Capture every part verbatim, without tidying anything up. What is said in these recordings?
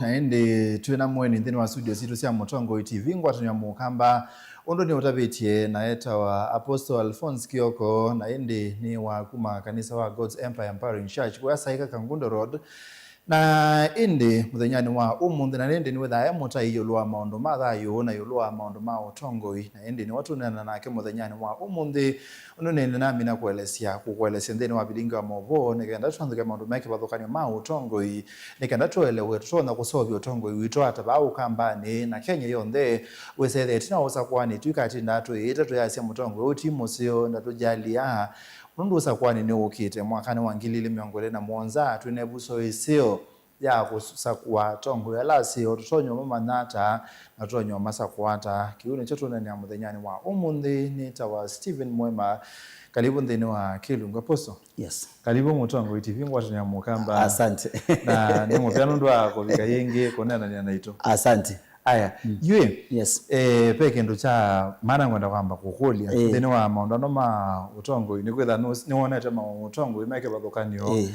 Na ĩndĩ twĩ na mũeni nthĩnĩ wa studio sitũ sya Mũtongoi T V, ngwatanĩo ya Mũkamba, ũndũ nĩ ũtavĩtye na etawa Apostle Alphonse Kioko, na ĩndĩ nĩ wa kuma kanisa wa God's Empire Empowering Church, kũya Saika Kangundo Road. Na ĩndĩ mũthenyanĩ wa ũmũnthĩ, na ĩndĩ nĩwĩthaa e mũtai ĩũlũ wa maũndũ ma thayũ na ĩũlũ wa maũndũ ma ũtongoi, na ĩndĩ nĩwe tũneena nake mũthenyanĩ wa ũmũnthĩ, ũndũ nĩnamina kũelesya, kũkũelesya nthĩnĩ wa vilingi wa maũvoo, nĩ kenda tũtanthũke maũndũ me kĩvathũkany'o ma ũtongoi, nĩ kenda tũelewe tũtonya kũseũvya ũtongoi witũ ata vaa Ũkambanĩ na Kenya yonthe. Wĩsethĩa ĩtina wa ũsakũanĩ, tũikatindaa twĩĩte tũyasya mũtongoi ũũ ti mũseo, ndatũjalia, nũndũ ũsakũanĩ nĩwũkĩte mwakanĩ wa ngili ilĩ mĩongo ĩlĩ na mũonza, twĩ na ĩvuso ĩseo ya kũsakũa atongoi ala aseo, tũtonya ũmamanya ata na tũtonya ũmasakũa ata? Kĩu nĩkyo tũneenea mũthenyanĩ wa ũmũnthĩ. Nĩtawa Stephen Mwema. Karibu nthĩnĩ wa Kĩlungu Apostle. Yes. Karibu Mũtongoi T V, ngwatanĩo ya Mũkamba. Asante. Na nĩ mũvea nũndũ wa kũvika yĩngĩ kũneenany'a naitũ. Asante. Aya, mm, yu, yes, eh, ve kĩndũ kya maana ngwenda kwamba kũkũlya. Eh. Nthĩnĩ wa maũndũ ano ma ũtongoi, nĩkwĩtha nũ-, nĩwonete ma ũtongoi me kĩvathũkany'o. Eh.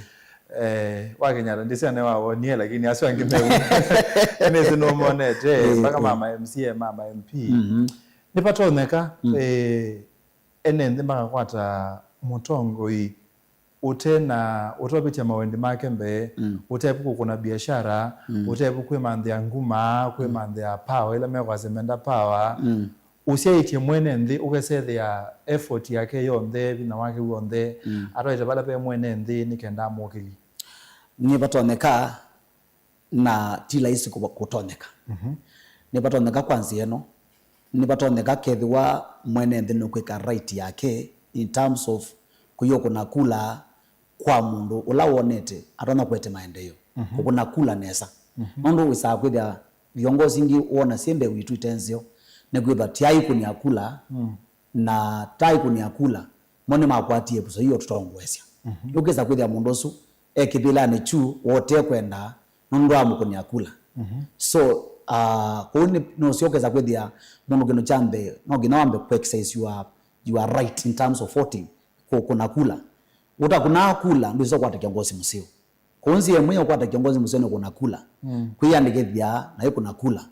Eh, wa Kenyatta ndĩsĩ ane wawonie, lakini asu angĩ me nĩsĩ nũmonete, eh, mpaka, eh, ma ma M C A, ma ma M P. Mhm. Nĩvatonyeka, mm, eh, ene nthĩ makakwata mũtongoi ũte na, ũteũvĩtya mawendi make mbee, mm, ũtevu kũkũna biashara, mm, ũtevu kwĩmanthĩa nguma, mm, kwĩmanthĩa power ĩla mekwasya menda power. Mm. Ũsyaĩtye mwene nthĩ, ũkesethĩa effort yake yonthe, vinya wake w'onthe, mm, atwaĩte vala ve mwene nthĩ nĩ kenda amũkĩlye. Nĩvatonyeka, na ti laisi kũ-, kũtonyeka. Mhm. Nĩvatonyeka kwa nzĩa ĩno, nĩvatonyeka kethĩwa mwene nthĩ nũkwĩka right yake in terms of kũyũkũna kula kwa mũndũ ũla wonete atonya kũete maendeeo. Mhm. Kũkũna kula nesa. Mhm. Nũndũ wĩsaa kwĩthĩa viongozi ingĩ wona syĩ mbee witũ ite nzeo, nĩkwĩthwa tiaikũnĩa kula, mm, na taikũnĩa kula, mo nĩmakwatie ĩvuso ĩyo tũtongoesya. Mhm. Ũkesa kwĩthĩa mũndũ ũsu e kĩvĩlanĩ kyu wotee kwenda nũndũ wa mũkũnĩa kula. Mhm. So, uh, kũu nĩ, nũsyo ũkesa kwĩthĩa mũndũ kĩndũ kya mbee, no nginya wambe kũ exercise your, your right in terms of voting, kũkũna kula. Ũtakũnaa kula, ndwĩsa kwata kĩongosi mũseo. Kũu nzĩa ĩmwe ya ũkwata kĩongosi mũseo nĩ kũna kula. Mm. Kwĩyandĩkĩthya na ĩkũna kula.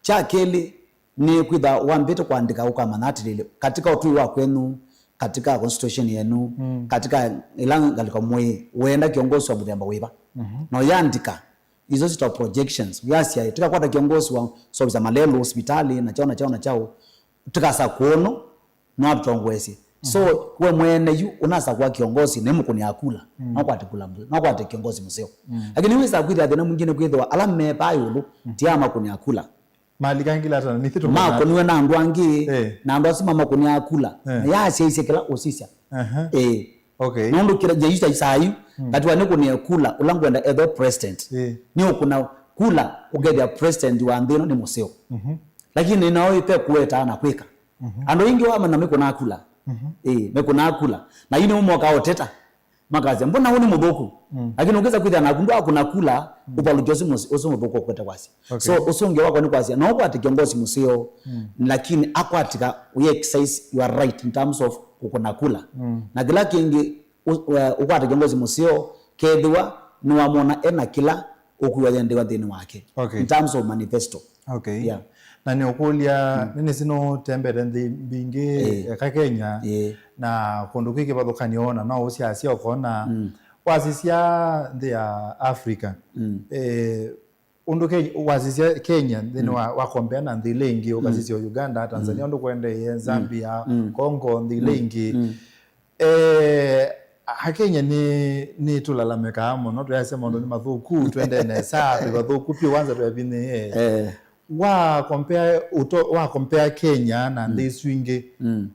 Kya kelĩ, nĩ kwĩtha wambĩte kũandĩka ũkamanya atĩlĩlĩ, katika ũtũi wa kwenyu, katika constitution yenu, mm, katika ĩla ngalĩko mwĩ, wenda kĩongosi wa mũthemba wĩva. Mhm. Na ũyandĩka, iso sitawa projections. Ũyasya, tikakwata kĩongosi wa sovisa malelũ, hospitali, na chao, na chao, na chao. Tikasa kwono, no atũtongoesye. So, mhm, we mwene yu, ũnasakũa kĩongosi, na ĩmũkũnĩa kula, mm, no kwate kula mbu-, no kwate kĩongosi mũseo. Mm. Lakini wĩsa kwĩthĩa thĩna mwingĩ nĩ kwĩthĩwa ala me vaa ĩũlũ, mm, ti aa makũnĩa kula. Malikangila ata, nĩ thitũ makũniwe na andũ angĩ, eh, na andũ asu mamakũnĩa kula. Eh. Na yasyaisye kĩla ũsisya. Aha. Eh. Okay. Nũndũ kĩla Jesu aisaa yu, mm, ngatiwa nĩkũnĩe kula, ũla ngwenda ethwe president. Eh. Nĩ ũkũna kula, ũkethĩa president wa nthĩ ĩno nĩ mũseo. Mhm. Lakini nao ĩte kũwetaa na kwĩka. Mhm. Andũ aingĩ wamanya mekũnaa kula. Mhm. Ĩĩ, mekũnaa kula. Na yu nĩmo mokaa ũteta. Makasya, "Mbona ũũ nĩ mũthũku?" Mm. Lakini ũkĩsa kwĩthĩa naku ndwakũna kula, mm, ũvalũkya ũsu mũs-, ũsu mũthũku ũkwete kwasya. Okay. So, ũsu ũngĩ wakwa nĩ kwasya, no ũkwate kĩongosi mũseo, mm, lakini akwatika, we exercise your right in terms of kũkũna kula. Mm. Na kĩla kĩngĩ, ũ-, we-, ũkwate kĩongosi mũseo, kethĩwa nĩwamwona ena kĩla ũkwĩwa yendewa nthĩnĩ wake. Okay. In terms of manifesto. Okay. Yeah. Na nĩũkũlya, mm, nĩnĩsĩ nũtembete nthĩ mbingĩ, eh, eka Kenya, eh, na kũndũ kwĩ kĩvathũkany'o, na no ũsyasya ũkona, mm, wasisya nthĩ ya Africa. Mm. Eh, ũndũ Ke-, wasisya Kenya nthĩnĩ, mm, wa, wa compare na nthĩ ila ingĩ, mm, ũkasisya Uganda, Tanzania, mm, ũndũ kũendeeye, mm, Zambia, mm, Congo, nthĩ ila, mm, ingĩ. Mm. Eh, Akenya nĩ, nĩtũlalamĩkaa mũno, twĩasya maũndũ nĩ mathũku, twendee nesa, twĩ vathũku vyũ, wanza twevinyĩĩe. Eh. Wa compare ũto-, wa compare Kenya na nthĩ, mm, isu ingĩ, mm,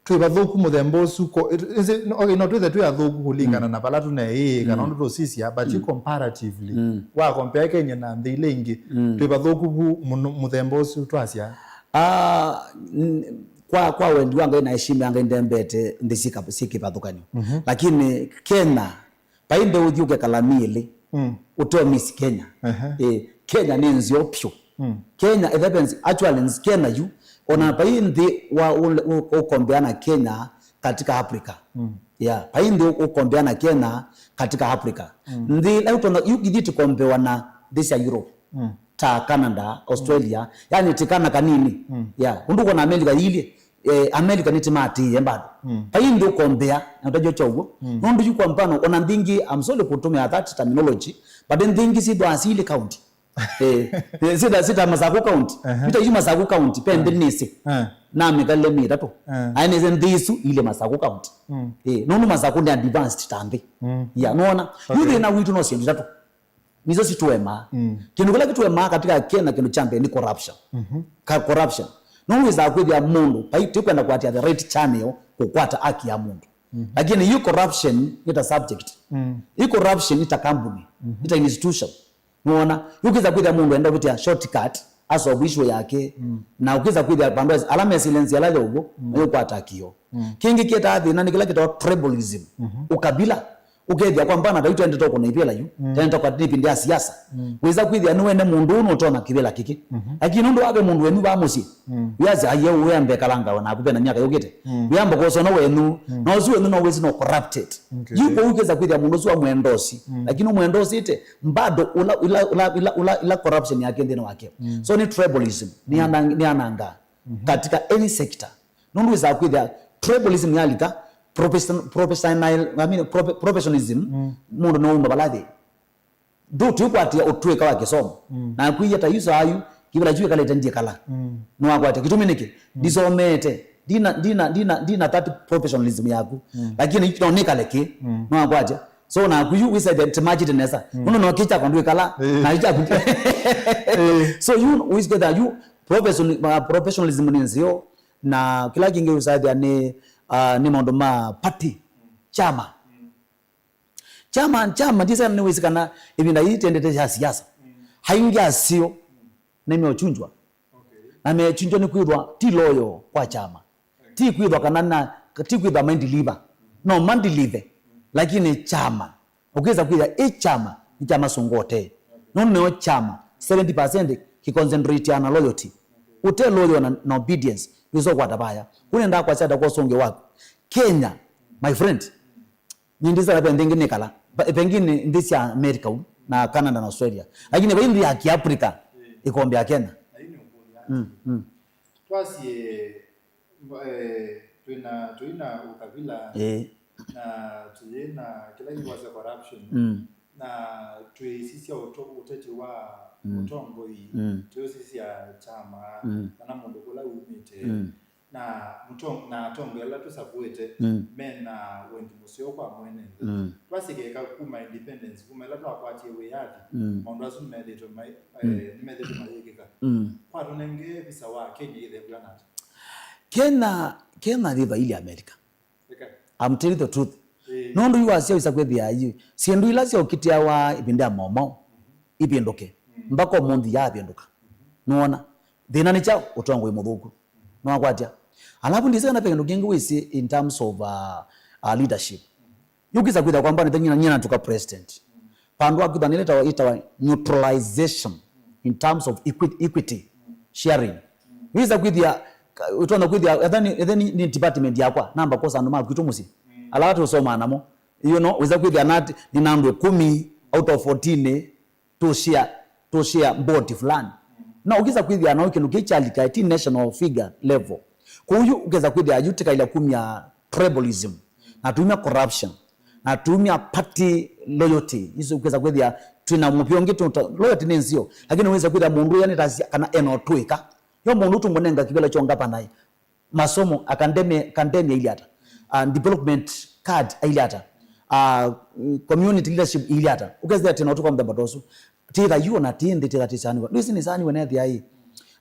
twĩ vathũku mũthemba ũsu ko-, it-, is it, okay, no twĩthe twĩ athũku kũlingana, mm, na vala tũneĩ, kana, mm, ũndũ tũsisya, but, mm, comparatively, mm, wa compare Kenya na nthĩ ila ingĩ, mm, twĩ vathũku vu mũno mũthemba ũsu twasya? Ah, n-, kwa, kwa wendi wa Ngai na heshima ya Ngai ndembete nthĩ syĩ ka-, syĩ kĩvathũkany'o. Mhm. Lakini Kenya, vai nthĩ ũthi ũkekala mĩĩlĩ, mm, ũteo Miss Kenya. Ehe. Eh, Kenya nĩ nzeo pyũ. Mm. Kenya, it happens, actually, Kenya yu, ona, mm, vai nthĩ wa, ũ-, ũ-, ũkombea na Kenya katika Africa. Mm. Yeah, vai nthĩ ũ-, ũkombea na Kenya katika Africa. Mm. Nthĩ ila ũtona, yu kĩthiti kombewa na nthĩ sya Europe, mm, ta Canada, Australia, yani ti kana kanini. Mm. Yeah, ũndũ ũkwona America yĩilye, eh, America nĩtĩmaatĩĩe bado. Mm. Vai nthĩ ũkombea, na ũtajua kya ũw'o. Mm. Nũndũ yu kwa mfano, ona nthĩ ingĩ, I'm sorry kũtũmĩa that terminology, but nthĩ ingĩ syĩthĩawa syĩilye county. Eh, eh, sita, sita Masaku County. Aha. Vita yu Masaku County, pe nthĩ nĩsĩ. Ah. Na mĩkalĩle mĩtatũ. Ah. Aĩ nĩsĩ nthĩ isu ilĩ Masaku County. Mm. Eh, nũndũ Masaku nĩ advanced ta nthĩ. Mm. Yeah, nũona? Yu, okay, thĩna witũ no syĩndũ itatũ. Nĩsyo situemaa. Mm. Kĩndũ kĩla kĩtuemaa katika Kenya, kĩndũ kya mbee nĩ corruption. Mhm. Ka corruption. Nũndũ wĩsaa kwĩthĩa mũndũ, vai tũkwenda kũatĩa the right channel kũkwata haki ya mũndũ. Mhm. Lakini yu corruption nĩ ta subject. Mm. Yu corruption nĩ ta company, mhm, nĩ ta institution. Nũona? Yu ũkĩsa kwĩthĩa mũndũ enda kũvĩtĩa shortcut, asolve issue yake, mm, na ũkĩsa kwĩthĩa vandũ ala me silence ala yovũ, mm, mayũkwata kĩo. Mm. Kĩngĩ kĩetaa thĩna nĩ kĩla kĩtawa tribalism, mhm, ũkabila. Ũkethĩa kwa mbana, ta yu twendete ũkũna ivĩla yu, mm, twendete kwa ĩvinda ya siasa. Mm. Wĩsa kwĩthĩa nĩwene mũndũ ũũ nũtonya kĩvĩla kĩkĩ. Mhm. Lakini nũndũ wake mũndũ wenyu vaa mũsyĩ, mm, wĩasya, "Aiye, ũũ wĩambe kalanga naku vena myaka yũkĩte." Mm. Wĩamba kũsona wenyu, mm, na ũsu wenyu no wĩsĩ no corrupted. Okay. Yu kwoou ũkĩsa kwĩthĩa mũndũ ũsu amwendosi, mm, lakini ũmwendosĩte, bado ũla, ũla, ũla, ũla, ũla, ĩla corruption yake nthĩnĩ wake. Mm. So nĩ tribalism, nĩ, mm, ana-, nĩ anangaa, mhm, katika any sector. Nũndũ wĩsaa kwĩthĩa tribalism yalika, profession-, professional, I mean, profe-, professionalism, mm, mũndũ no uma vala thĩ. Ndũ twĩkwatĩa ũtwĩka wa kĩsomo. Mm. Na kwĩya ta yu saa yu, kĩvĩla kyu ĩkalĩte ndiekala. Mm. Nĩwakwatĩa. Kĩtumi nĩkĩ? Mm. Ndisomete. Ndina, ndina, ndina, ndina that professionalism yaku. Mm. Lakini no nĩkale kĩ. Mm. Nĩwakwatĩa. So naku yu wĩsethĩa timachite nesa. Mm. Nũndũ no kĩ kyakwa ndwĩkala. Eh. Na kyaku. Eh. So yu wĩsethĩa yu profession-, uh, professionalism nĩ nzeo. Na kĩla kĩngĩ wĩsethĩa nĩ, uh, nĩ maũndũ ma party. Kyama. Kyama, kyama, ndisĩ kana nĩwĩsĩ kana ĩvinda yĩĩ tendete ya siasa, mm, aingĩ aseo nĩmeũkyunjwa. Okay. Na mekyunjwa nĩ kwĩthwa ti loyal kwa kyama. Ti kwĩthwa kana na, ti kwĩthwa maindiliva. No mandilive, lakini kyama, ũkĩsa kwĩthĩa ĩ kyama, nĩ kyamasũngũa ũtee. Nũndũ nĩyo kyama, seventy percent kĩconcentrate na loyalty. Ũte loyal na, na obedience, wĩsa ũkwata vaya. Kũu nĩendaa kwasya ata kwa ũsũngĩo waku? Kenya, my friend, nĩndĩsĩ ve nthĩ ĩngĩ nĩkala. Pe-, pengine nthĩ sya America u, na Canada na Australia. Lakini vai nthĩ ya Kiafrika, mm, ĩkombea Kenya. Na yu nĩ ũkũlya. Mm, mm. Twasye, eh, twĩna, twĩna ũkavila, eh, na twĩna kĩla kĩkwasya corruption. Mm. Na twĩsisya ũto-, ũteti wa, mm, ũtongoi, mm, twĩsisya kyama, mm, kana mũndũ kũla umĩte. Mm. Na mũtong-, na atongoi ala tũsavũĩte, mm, mena wendi mũseo kwa mwene nthĩ. Mm. Twasye keka kuma independence, kuma ĩla twakwatie wĩyathi, mm, maũndũ asu nĩmethĩĩtwe mai-, mm, eh, nĩmethĩĩtwe mayĩkĩka. Mm. Kwa tũnenge visa wa Kenya ĩthembwa nata? Kenya, Kenya yĩva ilye America. Eka. I'm telling the truth. Eh. Nũndũ yu wasya wĩsa kwĩthĩa yu, syĩndũ ila syaũkitĩawa ĩvinda ya momao, mhm, ivĩndũke. Mm. Mpaka ũmũnthĩ yaavĩndũka. Mhm. Nũona? Thĩna nĩ kyaũ? Ũtongoi mũthũku. Nĩwakwatya. Alafu ndĩsĩ kana ve kĩndũ kĩngĩ wĩsĩ in terms of, uh, uh, leadership. Yu ũkĩsa kwĩthĩa kwa mbana, nyina, nyina natuka president. Vandũ wa kwĩthwa nĩ ĩtawa, ĩtawa neutralization in terms of equi-, equity sharing. Wĩsa kwĩthĩa, ka-, ũtonya kwĩthĩa, etha nĩ, etha nĩ, nĩ department yakwa, namba kwosa andũ ma kwitũ mũsyĩ. Ala tũsomaa namo. You know, wĩsa kwĩthĩa nat-, nĩna andũ ĩkũmi out of fourteen, tũshare, tũshare board fulani. Mm. Na ũkĩsa kwĩthĩa na kĩndũ kĩu kyalika ti national figure level. Kwoou yu ũkĩsa kwĩthĩa yu tĩkaĩle kumya tribalism, na tumya corruption, na tumya party loyalty. Isu ũkĩsa kwĩthĩa twĩna mũvĩa ũngĩ tũ-, loyalty nĩ nzeo, lakini wĩsa kwĩthĩa mũndũ ũya nĩtasya kana ena ũtũĩka. Yo mũndũ tũmũnenga kĩvĩla kyo ngavana ĩ, masomo, academia, academia ilye ata? Ah, development card ilye ata? Ah, community leadership ilye ata? Ũkethĩa tena ũtukwa mũthemba ta ũsu. Tĩtha yu ona tĩ nthĩ, tĩtha tĩsaniwa. Ndwĩsĩ nĩsaniwe nethĩa ĩ.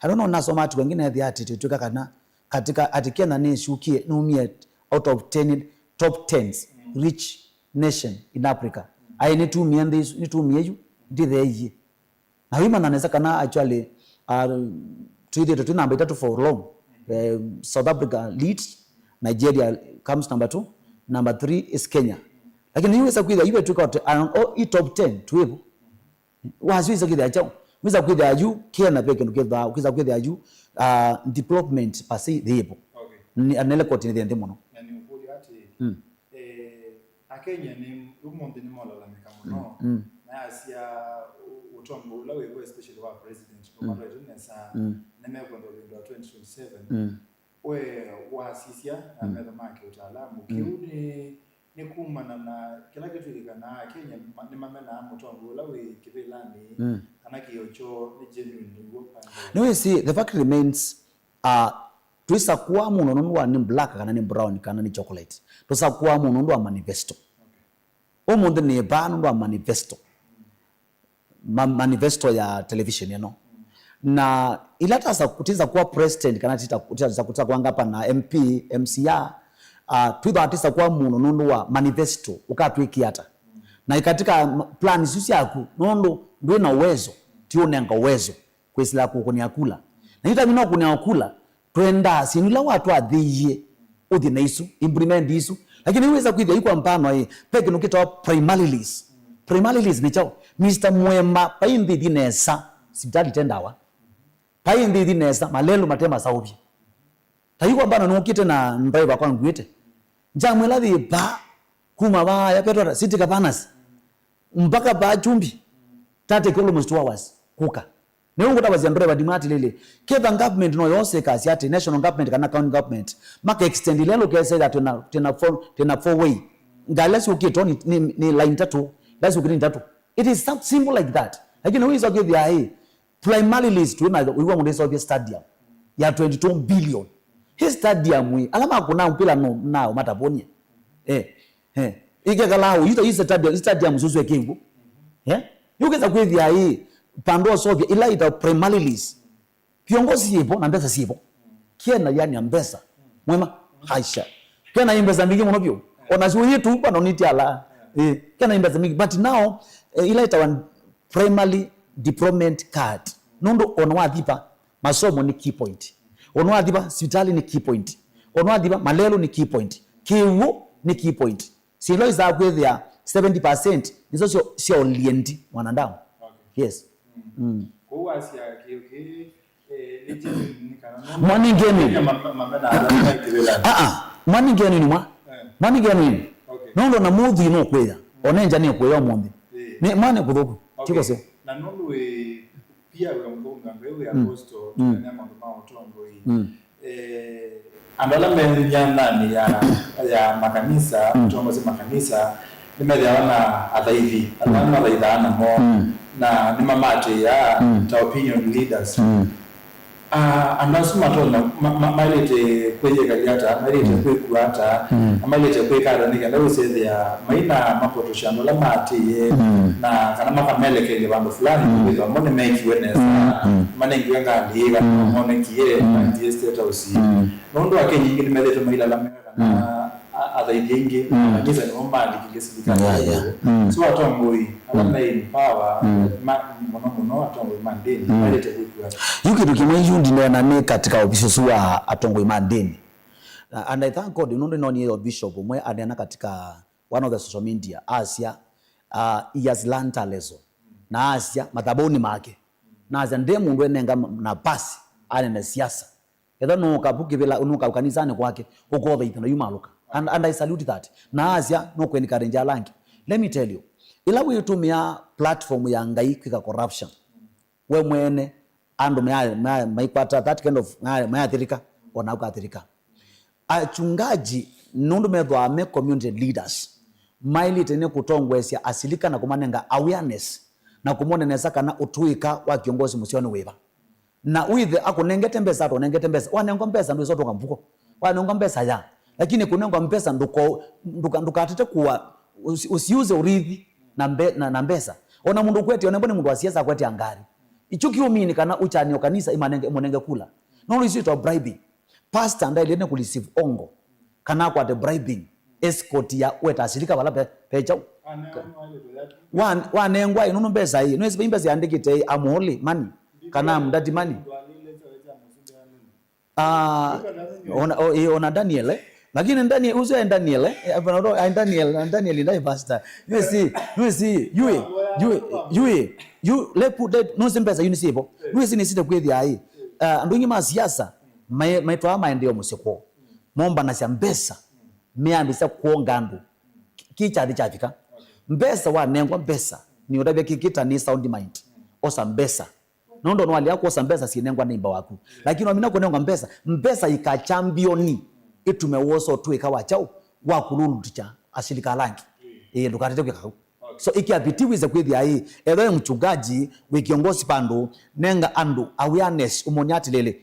I don't know, nasoma atu wengĩ nethĩa atĩ tũtwĩka kana katika, ati Kenya nĩsyũkie, nũmie out of ten, top ten rich nation in Africa. Aĩ nĩtumie nthĩ isu, nĩtumie yu, nditheeie. Na wĩmanya nesa kana actually, uh, twĩthĩĩtwe twĩ namba itatũ for long. Eh, South Africa leads, Nigeria comes number two, number three is Kenya. Lakini yu wĩsa kwĩthĩa yu vetwĩka atĩ, uh, oh, i top ten twĩvo. Wasyo wĩsa kwĩthĩa kyaũ? Wĩsa kwĩthĩa yu Kenya ve kĩndũ kĩthaa, wĩsa kwĩthĩa yu, uh, development per se yĩvo. Okay. Nĩ, na record nĩ thĩ mũno. Na nĩ ũkũlya atĩ, mm, eh, Akenya nĩ, ũmũnthĩ nĩmolalamĩka mũno. Mm, mm. Mayasya ũ-, Mũtongo ũla wĩvo, especially wa president, mm, nũmatwaĩte nesa, mm, nĩmekwenda ũvĩndũa twenty twenty-seven. Mm. We wasisya na, mm, metho ma kĩũtaalamu, mm, kĩu nĩ, nĩ kumana na kĩla kĩtw'ĩkĩkanaa Akenya ma-, nĩmamenaa mũtongo ũla wĩ kĩvĩlanĩ, mm, kana kĩĩo kyoo nĩ genuine nĩw'o? Nĩwĩsĩ, the fact remains, uh, twĩsakũa mũndũ nũndũ wa nĩ black kana nĩ brown kana nĩ chocolate. Tũsakũa mũndũ nũndũ wa manifesto. Okay. Ũmũnthĩ nĩ vaa nũndũ wa manifesto. Ma-, manifesto ya television ĩno. Na ila tasa-, tisa kwa president kana tita-, tisa-, tisa kwa ngavana, M P, M C A, uh, twĩthwa tisa kwa mũndũ nũndũ wa manifesto ũkatwĩkĩa ata. Na ikatika ma-, plan isu syaku nũndũ ndwĩ na uwezo, ti ũnenga uwezo kwĩsĩla kũkũnĩa kula. Na yu tami no kũnĩa kula, twendaa syĩndũ ila watwathĩie ũthi na isu, implement isu. Lakini wĩsa kwĩthĩa yu kwa mfano ĩ, ve kĩndũ kĩtawa primarilist. Primarilist nĩ kyaũ? Mister Mwema, vai nthĩthi nesa, sivitali te ndawa. Vai nthĩthi nesa, malelũ mate masaũvye. Ta yu kwa mfano nũkĩte na driver kwa nguĩte. Njamwĩla thĩ va, kuma vaya, petwa City Cabanas. Mpaka vaa Kyumbi, that take almost two hours kũka. Nĩw'o ngũtavasya ndũreva ndimwa atĩlĩlĩ, ketha government no yose ĩkasya atĩ national government kana county government maka extend ĩla lũkesethĩa twĩna, twĩna four, twĩna four way. Ngalĩ ila syũkĩte nĩ, nĩ, nĩ line itatũ, ila syũkĩte nĩ itatũ. It is some simple like that. Lakini wĩsa kwĩthĩa ĩ, primarilist, wĩna, wĩwa mũndũ ĩsovye stadium ya twenty-two billion. Hĩ stadium ĩ, ala makũna mpĩla no, nao matavũnie. Eh, eh. Ikekala ũ, yu ta yu stadium, stadium susu eke ĩw'o. Eh? Yũkĩsa kwĩthĩa ĩ, pandũ osovya, ila ita primarilist. Viongozi yĩvo, na mbesa syĩvo. Kena yani ya mbesa. Mwema, haisha. Kena ĩ mbesa mbingĩ mũno vyũ. Ona sio yĩtu, pano nitiala. Eh, kena ĩ mbesa mbingĩ. But now, eh, ila itawa primary development card. Nũndũ ona wathiva, masomo nĩ key point. Ona wathiva, sivitali nĩ key point. Ona wathiva, malelũ nĩ key point. Kĩw'ũ nĩ key point. Syĩndũ isaa kwĩthĩa seventy percent nĩsyo syo, syo uliendi mwanadamu. Okay. Yes. Mm. Mm. Kũu wasya kĩu kĩ, eh, nĩ genuine kana no mwa nĩ genuine. Kenya ma-, ma-, mamena ala maikĩvĩla. Ah, ah. Mwa nĩ genuine mwa. Eh. Mwa nĩ genuine. Okay. Nũndũ na mũthwi nũkwĩya. Mm. Onenja nĩ kwĩya ũmũnthĩ. Eh. Nĩ mwa nĩ kũthũku. Okay. Tiko sio. Na nũndũ wĩ pia wĩ mũthũnganga, wĩ, mm, apostle, mm, tũnene maũndũ ma ũtongoi. Mm. Eh, andũ ala me nyananĩ ya, ya makanisa, mm, atongoesya makanisa, nĩmethĩawa na athaithi, ala, mm, mathaithaa namo, mm, na nĩmamatĩĩaa, mm, ta opinion leaders. Mm. Ah, andũ asu matonya, ma-, ma-, maĩlĩte kwĩyĩkalya ata, maĩlĩte, mm, kwĩkua ata, mm, na maĩlĩte kwĩka ata nĩ kenda wĩsethĩa maina mapotosya andũ ala maatĩĩe, mm, na kana makamelekelya vandũ fulani, mm, kwĩthwa mo nĩmekiwe nesa, mm, mm, manengiwe ngalĩ, kana, mm, monekie, mm, mangie State House. Mm. Nũndũ Akenya aingĩ nĩmethĩĩtwe mailala meka kana, mm, a-, athaithi aingĩ, mm, makanisa nĩmo malikilye silikalĩ. Yeah, yeah. Mm. So atongoi ala, mm, me in power, mm, ma-, mũno mũno atongoi ma ndĩni, mm, maĩlĩte kwĩkua. Yu kĩndũ kĩmwe yu ndinena nĩ katika ovisi ũsu wa atongoi ma ndĩni. Na, and I thank God, nũndũ nĩnonie yo bishop ũmwe aneena katika one of the social media, asya, uh, he has learned a lesson. Na asya mathavũnĩ make. Na asya ndĩ mũndũ enenga ma-, nafasi anene siasa. Ethwa nũũka vu kĩvĩla, nũũka kanisanĩ kwake, ũkothaitha na yumalũka. And, and I salute that. Na asya nũkũencourage ala angĩ. Let me tell you, ĩla wĩtũmĩa platform ya Ngai kwĩka corruption, we mwene, andũ maya, maya, maikwata that kind of, maya, mayathĩrĩka, ona ũkathĩrĩka. Achungaji, nũndũ methwaa me community leaders, maĩlĩte nĩ kũtongoesya asilika na kũmanenga awareness, na kũmwona nesa kana ũtũĩka wa kĩongozi mũseo nĩ wĩva. Na wĩthe akũnengete mbesa, atũnengete mbesa. Wanengwa mbesa, ndwĩsa ũtũnga mvuko. Wanengwa mbesa ya. Lakini kũnengwa mbesa, ndũko-, ndũka-, ndũkatete kũa, ũsi-, ũsiuze ũrithi na mbe-, na, na mbesa. Ona mũndũ ũkwetya, onengwa nĩ mũndũ wa siasa akwetya ngari. Icho kiumini kana ũchanio kanisa imanenge, mũnenge kula. No, isu ĩtwa bribing. Pastor ndaĩlĩte nĩ kũreceive ongo kana akwate bribing, escort ya weta asilika vala pe, pe kyaũ. Wa-, wanengwa ĩ nũndũ mbesa ĩ, nũĩsĩ vai mbesa yandĩkĩte ĩ, "I'm holy money," kana "I'm dirty money." Ah, ona, o, ĩ, ona Daniel, eh? Lakini Daniel, ũsu aĩ Daniel, eh? Eh, Daniel, Daniel ndaĩ pastor. Nũĩsĩ, nũĩsĩ, yu ĩ, yu ĩ, yu ĩ, yu, let put, let, nũĩsĩ mbesa yu nĩsyĩvo. Nũĩsĩ nĩsite kwĩthĩa ĩ. Ah, andũ aingĩ ma siasa, Mae-, maitwaa maendeeo mũsyĩ kwoo. Mombanasya mbesa, meambĩsya kwonga andũ. Ki-, kĩ kyathi kyavika. Mbesa wanengwa mbesa, nĩ ũtavya kĩkĩta nĩ sound mind. osa mbesa. Nũndũ nĩwalea kwosa mbesa syĩnengwa nĩ imba waku. Lakini wamina kũnengwa mbesa, mbesa ikachambioni itume wosa ũtwĩka wa kyaũ, wa kũlulutikya asilika ala angĩ. Ĩĩ, ndũkatete kwĩka kau. So, ĩkĩa vitii wĩse kwĩthĩa ĩ, ethwa wĩ mchungaji, wĩ kiongozi vandũ, nenga andũ awareness, ũmonye atĩlĩlĩ,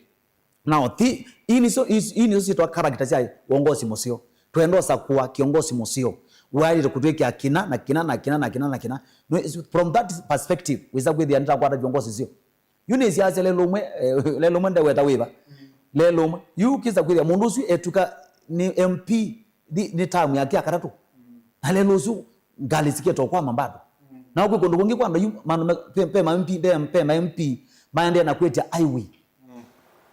Now, thi, ii nĩsyo, ii nĩsyo syĩtwa character sya wongosi mũseo. Twenda ũsakũa kĩongosi mũseo. Waĩlĩte kũtwĩkĩa kĩna na kĩna na kĩna na kĩna na kĩna. No, it's from that perspective, wĩsa kwĩthĩa nĩtakwata viongosi seo. Yu nĩsiasya lelo ũmwe, eh, lelo ũmwe ndeweta wĩva. Lelo ũmwe. Yu kĩsa kwĩthĩa mũndũ ũsu etuka nĩ M P, thi, nĩ term yake ya katatũ. Na lelo ũsu ngalĩ sikĩte ũkwama bado. Na kwĩ kũndũ kũngĩ kwa andũ yu, mandu me-, pe, pe ma M P, pe, pe ma M P, maendee na kwĩtya highway.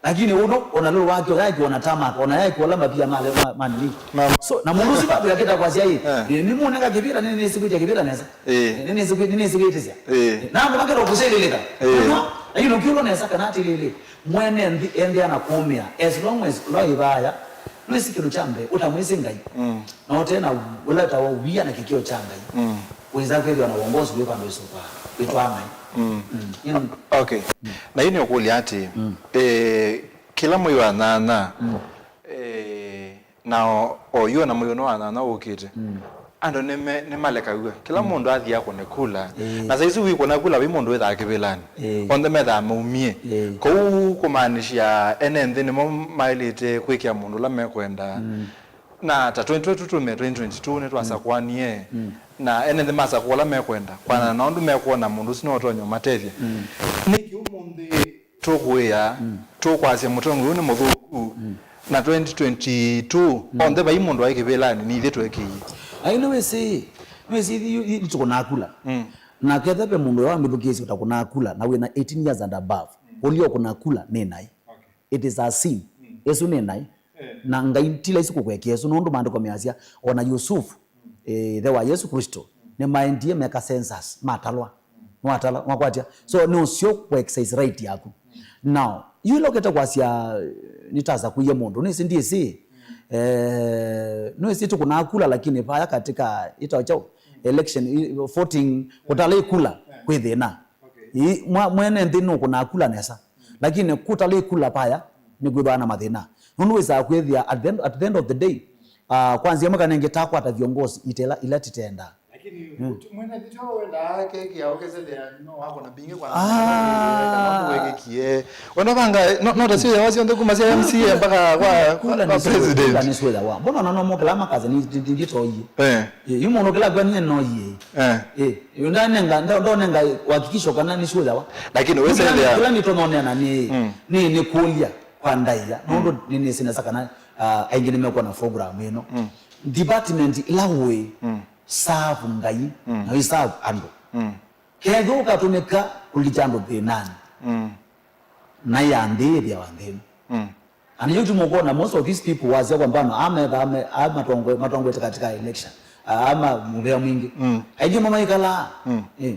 Lakini ũndũ, ona lũlũ wake, yaĩkĩwa na tarmac, ona yaĩkĩwa la mapia ma, ma, ma nini. So, na mũndũ ũsu bado yakĩta kwasya ĩ, eh, nĩ, nĩmũnenga kĩvĩla, nĩ, nĩsĩ kwĩtya kĩvĩla nesa. Eh. Nĩ, nĩsĩ kwĩ-, nĩnĩsĩ kwĩtĩsya. Eh. Na andũ makĩta kũsĩlĩlĩka. Eh. No, lakini ũkiũlwa nesa kana atĩlĩlĩ, mwene nthĩ endea na kũmĩa, as long as ũla ĩvaya, nĩsĩ kĩndũ kya mbee, ũtamwĩsĩ Ngai. Mm. Na ũte na ũla ta wa wia na kĩkĩo kya Ngai. Mm. Wĩsa kwĩthĩwa na wongosi wĩ vandũ ĩsũvaa, wĩtwaa Ngai. Mm. Mm. Ĩno. Okay. Mm. Na yu nĩũkũlya atĩ, mm, eh, kĩla mwei wa nyanya, mm, eh, na o, o yu na mwei ũno wa nyanya ũkĩte, mm, andũ nĩme-, nĩmalekaw'a. Kĩla, mm, mũndũ athia kũne kula. Ĩĩ. Na saizi wĩkũna kula, wĩ mũndũ wĩthaa kĩvĩlanĩ. Ĩĩ. Onthe methaa maumie. Ĩĩ. Kũu kũmaanisha ene nthĩ nĩmo maĩlĩte kwĩkĩa mũndũ ũla mekwenda. Mm. Na ta twenty twenty-two, twenty twenty-two nĩtwasakũanie. Mm. Na ene nthĩ masakũa ũla mekwenda. Kwana, mm, na ũndũ mekwona mũndũ ũsu nĩwatonya ũmatethya. Mm. Nĩkĩ ũmũnthĩ tũkũĩa, mm, tũkwasya mũtongoi ũyũ nĩ mũthũku? Mm. Na twenty twenty-two, mm, onthe vai mũndũ waĩ kĩvĩlanĩ, nĩ ithyĩ twekie. Ai, nĩwĩsĩ, nĩwĩsĩ ithyĩ yu-, yu-, nĩtũkũnaa kula. Mm. Na ketha ve mũndũ ũyũ wamĩthukĩĩsye ũtakũnaa kula, na wĩna eighteen years and above, mm, ũlio kũnaa kula nĩ naĩ. Okay. It is a sin. Mm. Ĩsu nĩ naĩ. Eh. Na Ngai ti laisi kũkwekia ĩsu, nũndũ maandĩko measya, ona Yusuf, mm, eh, ĩthe wa Yesu Kristo, mm, nĩmaendie meka census, matalwa. Mm. Nĩwatala, nĩwakwatya. So, nĩ ũseo kũ exercise right yaku. Mm. Now, yu ĩla ũkĩte kwasya, eh, nĩtasakũie mũndũ, nĩsĩ ndiĩsĩ. Mm. Eh, nĩwĩsĩ tũkũnaa kula, lakini vaya katika ĩtao kyaũ, mm, election, i-, voting, kũtala ĩkula, eh, kwĩ thĩna. Okay. Ĩ, mwa-, mwene nthĩ nũkũnaa kula nesa. Lakini kũtalĩ kula vaya, nĩkwĩthĩwa na mathĩna. Nũndũ wĩsaa kwĩthĩa at the end, at the end of the day, ah, kwanzia mwaka nengĩ takwata viongozi itela ila titendaa. Lakini, mm, utu-, mwene nthĩ tyo wendaa keki ya ũkeselea, no wako na mbingĩ kwa, ah, kana wĩkĩkie. Wena vanga, no, no ta sio yawa syonthe kuma sya M C A mpaka kwa, kula kwa, kwa nĩ sure, president. Kula nĩ sure wa. Mbona nano mokela makaza ni, ni, ni, ni toyi. Eh. Ĩ, yu mũndũ kĩla kwa niĩ no iĩ. Eh. Ĩ, yu ndanenga, ndo-, ndonenga uhakikisho kana nĩ sure wa. Lakini wĩsethĩa kĩla nĩtononea na nĩ, mm, nĩ, nĩ kũlya kwa ndaĩa. Mm. Nũndũ nĩ, nĩsĩ nesa kana, ah, aingĩ nĩmekuwa na program ĩno. Mm. Department ila ũĩ, mm, serve Ngai, mm, na wĩ serve andũ. Mm. Kethwa ũkatũmĩka kũlikya andũ thĩnanĩ. Mm. Na ya nthĩ ĩthĩawa nthĩ ĩno. Mm. And you tũmũkona, most of these people wasya kwa mfano, ama, ama, ama matongwe-, matongwete katika election, ama mũvea mwingĩ. Mm. Aingĩ mo maikalaa. Mm. Eh,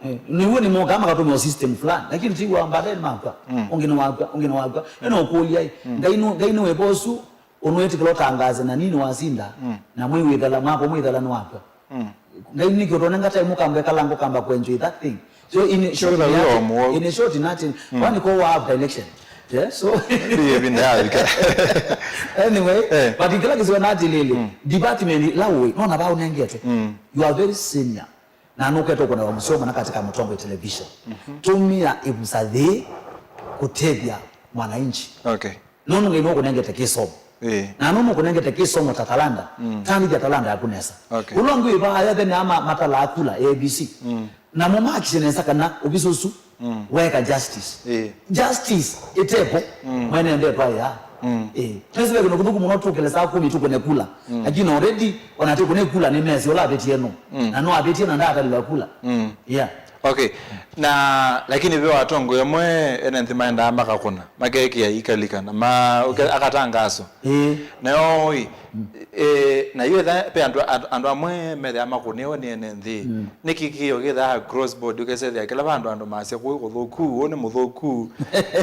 eh. Nĩw'o nĩmokaa makatũmĩwa system fulani. Lakini ti wa baadaye nĩmakw'a. Mm. Ũngĩ nĩwakw'a, ũngĩ nĩwakw'a. Ĩno ũkũlya, mm, Ngai nũ-, Ngai nĩwĩva ũsu, ũnũĩtĩkĩla ũtangaze na nini wasinda, mm, na mwei wĩthala, mwaka ũmwe wĩthala nĩwakw'a. Mm. Ngai nĩkĩ ũtonenga time ũkamba ĩkalanga ũkamba kũ enjoy that thing. So in short, sure, nothing. In a short, nothing. Mm. Kwani kwa after election. Yeah, so. Ndiye vinda yavika. Anyway, eh, but kĩla kĩsiwa na atĩlĩlĩ, mm, department ĩla ũĩ, nona vau nengete. Mm. You are very senior. Na nũketwa kũnewa mũseo mũna katika Mũtongoi Television. Mhm. Tũmĩa ĩvusa yĩĩ kũtethya mwananchi. Okay. Nũndũ Ngai nũkũnengete kĩsomo. Ĩĩ. Na nũndũ nũkũnengete kĩsomo ta talanta, mm, tandĩthya talanta yaku nesa. Okay. Ũla ũngĩ wĩ vaa yothe nĩ ama matalaa kula A B C. Mm. Namo makisye nesa kana ũvisi ũsu, mm, weka justice. Ĩĩ. Justice ĩtevo, mm, mwene ndetwa ya. Mm. Ĩĩ. Twĩsĩ ve kĩndũ kĩthũku mũno tũkĩle saa kũmi tũkũne kula. Mm. Lakini already, ona tũkũne kula nĩ mesi ũla avĩtie no. Mm. Na no avĩtie na ndatalĩwa kula. Mm. Yeah. Okay. Na, lakini ve atongoĩ amwe ene nthĩ maendaa makakũna, makekĩa ikalika, na ma-, ũke-, akatangaso. Ĩĩ. Nayo, ĩ, mm, eh, na yu etha, pe andũ, andũ, andũ amwe methĩa makũnĩwe nĩ ene nthĩ. Mm. Nĩkĩ kĩo kĩthaa cross board, ũkesethĩa kĩla vandũ andũ masya kũĩ kũthũku, ũũ nĩ mũthũku.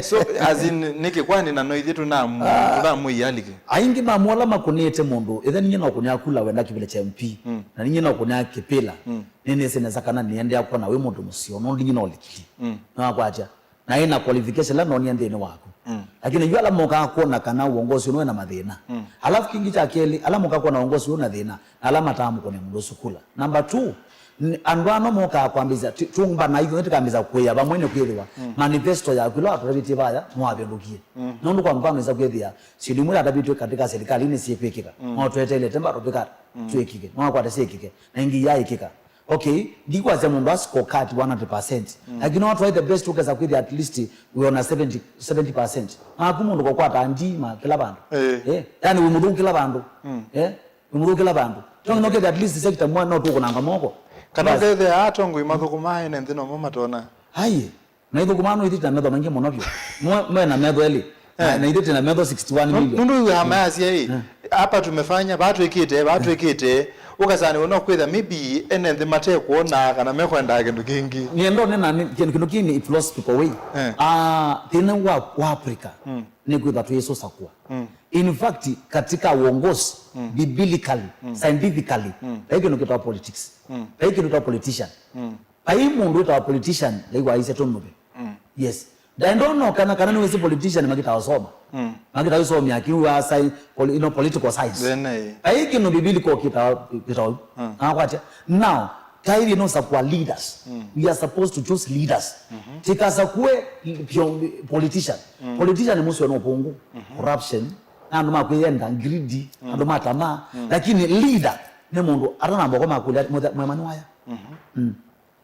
So, as in, nĩkĩ kwani na no ithyĩ tũnamu-, ah, tũnamũialike? Aingĩ ma ala makũnĩte mũndũ, etha ninyie no kũnĩa kula wenda kĩvĩla kya M P, mm, na ninyie no kũnĩa kĩpĩla. Mm. Nĩnĩsĩ nesa kana nĩendeea kwona wĩ mũndũ mũseo, nũndũ nginya ũlikili. Mm. Nĩwakwatya. Na ĩna qualification ĩla nonie nthĩnĩ waku. Mm. Lakini yu ala mokaa kwona kana uongozi ũno wĩna mathĩna. Mm. Alafu kĩngĩ kya kelĩ, ala mokaa kwona uongozi ũno wĩna thĩna, na ala mataa mũkũne mũndũ ũsu kula. Number two, n-, andũ ano mokaa kwambĩza, tu-, tumba na ithuĩ tũkambĩza kwĩa vamwe nĩ kwĩthĩwa. Mm. Manifesto yaku ĩla watũtavĩtie vaya, nĩwavĩndũkie. Mm. Nũndũ kwa mfano, ĩsa kwĩthĩa, syĩndũ imwe itatavĩtwe katika serikali nĩ syĩkwĩkĩka. Mm. No tweteelete mba tũvika, mm, twĩkĩke. No akwata syĩkĩke. Na ingĩ iyaĩkĩka. Okay, ndikwasya mũndũ a scorecard one hundred percent. Mm. Lakini no try the best ũkesa kwĩthĩa at least wĩ ona seventy, seventy percent. Naku mũndũ kokwata ndima kĩla vandũ. Eh. Eh, yani wĩ mũthũku kĩla vandũ. Mm. Eh, wĩ mũthũku kĩla vandũ. Tongi no kĩthĩa at least sector mwa no tũkũnanga moko. Kana bas. Ũkethĩa atongoi mathũkũmaa ene nthĩ nomo matona. Ai. Na ithũkũmaa no ithĩte na metho maingĩ mũno vyũ. Mwe, mwe na metho elĩ. Na, eh, na ithĩte na metho sixty-one million. Nũndũ wĩw'aa mayasya ĩ, eh, hapa tumefanya, vaa twĩkĩte, vaa twĩkĩte, ũkasani ũno kwĩtha maybe ene nthĩ matekwona kana mekwendaa kĩndũ kĩngĩ. Niendo nena ni kĩndũ, kĩndũ kĩnĩ it lost people way. Eh. Ah, thĩna wa, wa Africa, mm, nĩ kwĩtha twĩsũsakwa. Mm. In fact, katika uongozi, mm, biblically, mm, scientifically, mm, vai kĩndũ kĩtawa politics. Mm. Vai kĩndũ kĩtawa politician. Mm. Vai mũndũ wĩtawa politician, ndaĩwaisye tũnũve. Mm. Yes. Ndaĩ ndono kana, kana nĩwĩsĩ politician makĩtaa ũsoma. Mm. Makĩtaa ũsomia kĩu wa sci-, poli-, you know, political science. Then, eh. Vai kĩndũ biblical kĩtawa, kĩtawa. Mm. Nakwatya. Now, taĩvye no sakwa leaders. Mm. We are supposed to choose leaders. Mm-hmm. Tikasakwe pio-, politician. Mm. Politician nĩ mũseo no ũpungu. Mm-hmm. Corruption. Na andũ makwĩyenda, greedy, mm, andũ ma tamaa. Mm. Lakini leader nĩ mũndũ atanamba kwa makũlya, mũthe-, mwema nĩ waya. Mm-hmm. Mm.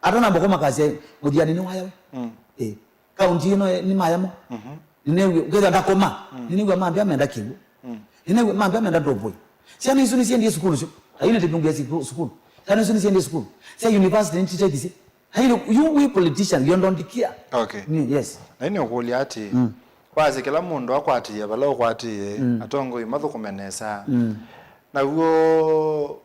Atanamba kwa makasya, mũthiani nĩ waya we. Mm. Eh. Kaunti ĩno nĩ maya mo. Mhm. Nĩnew'e, ũkethĩa ndakoma. Mm. Nĩnew'a mambĩa menda kĩw'ũ. Mm. Nĩnew'a mambĩa menda ndovoi. Syana isu nĩsiendie sukulu syo. Ayu nĩtĩvungia siku-, sukulu. Syana isu nĩsiendie sukulu. Sya university nĩtiteithisye. Ayu, you we politician, you don't care. Okay. Mm, yes. Na ĩnĩ ũkũlya atĩ, mm, kwasĩ kĩla mũndũ akwatĩĩe vala ũkwatĩĩe, mm, atongoi mathũkũme nesa. Mm. Naw'o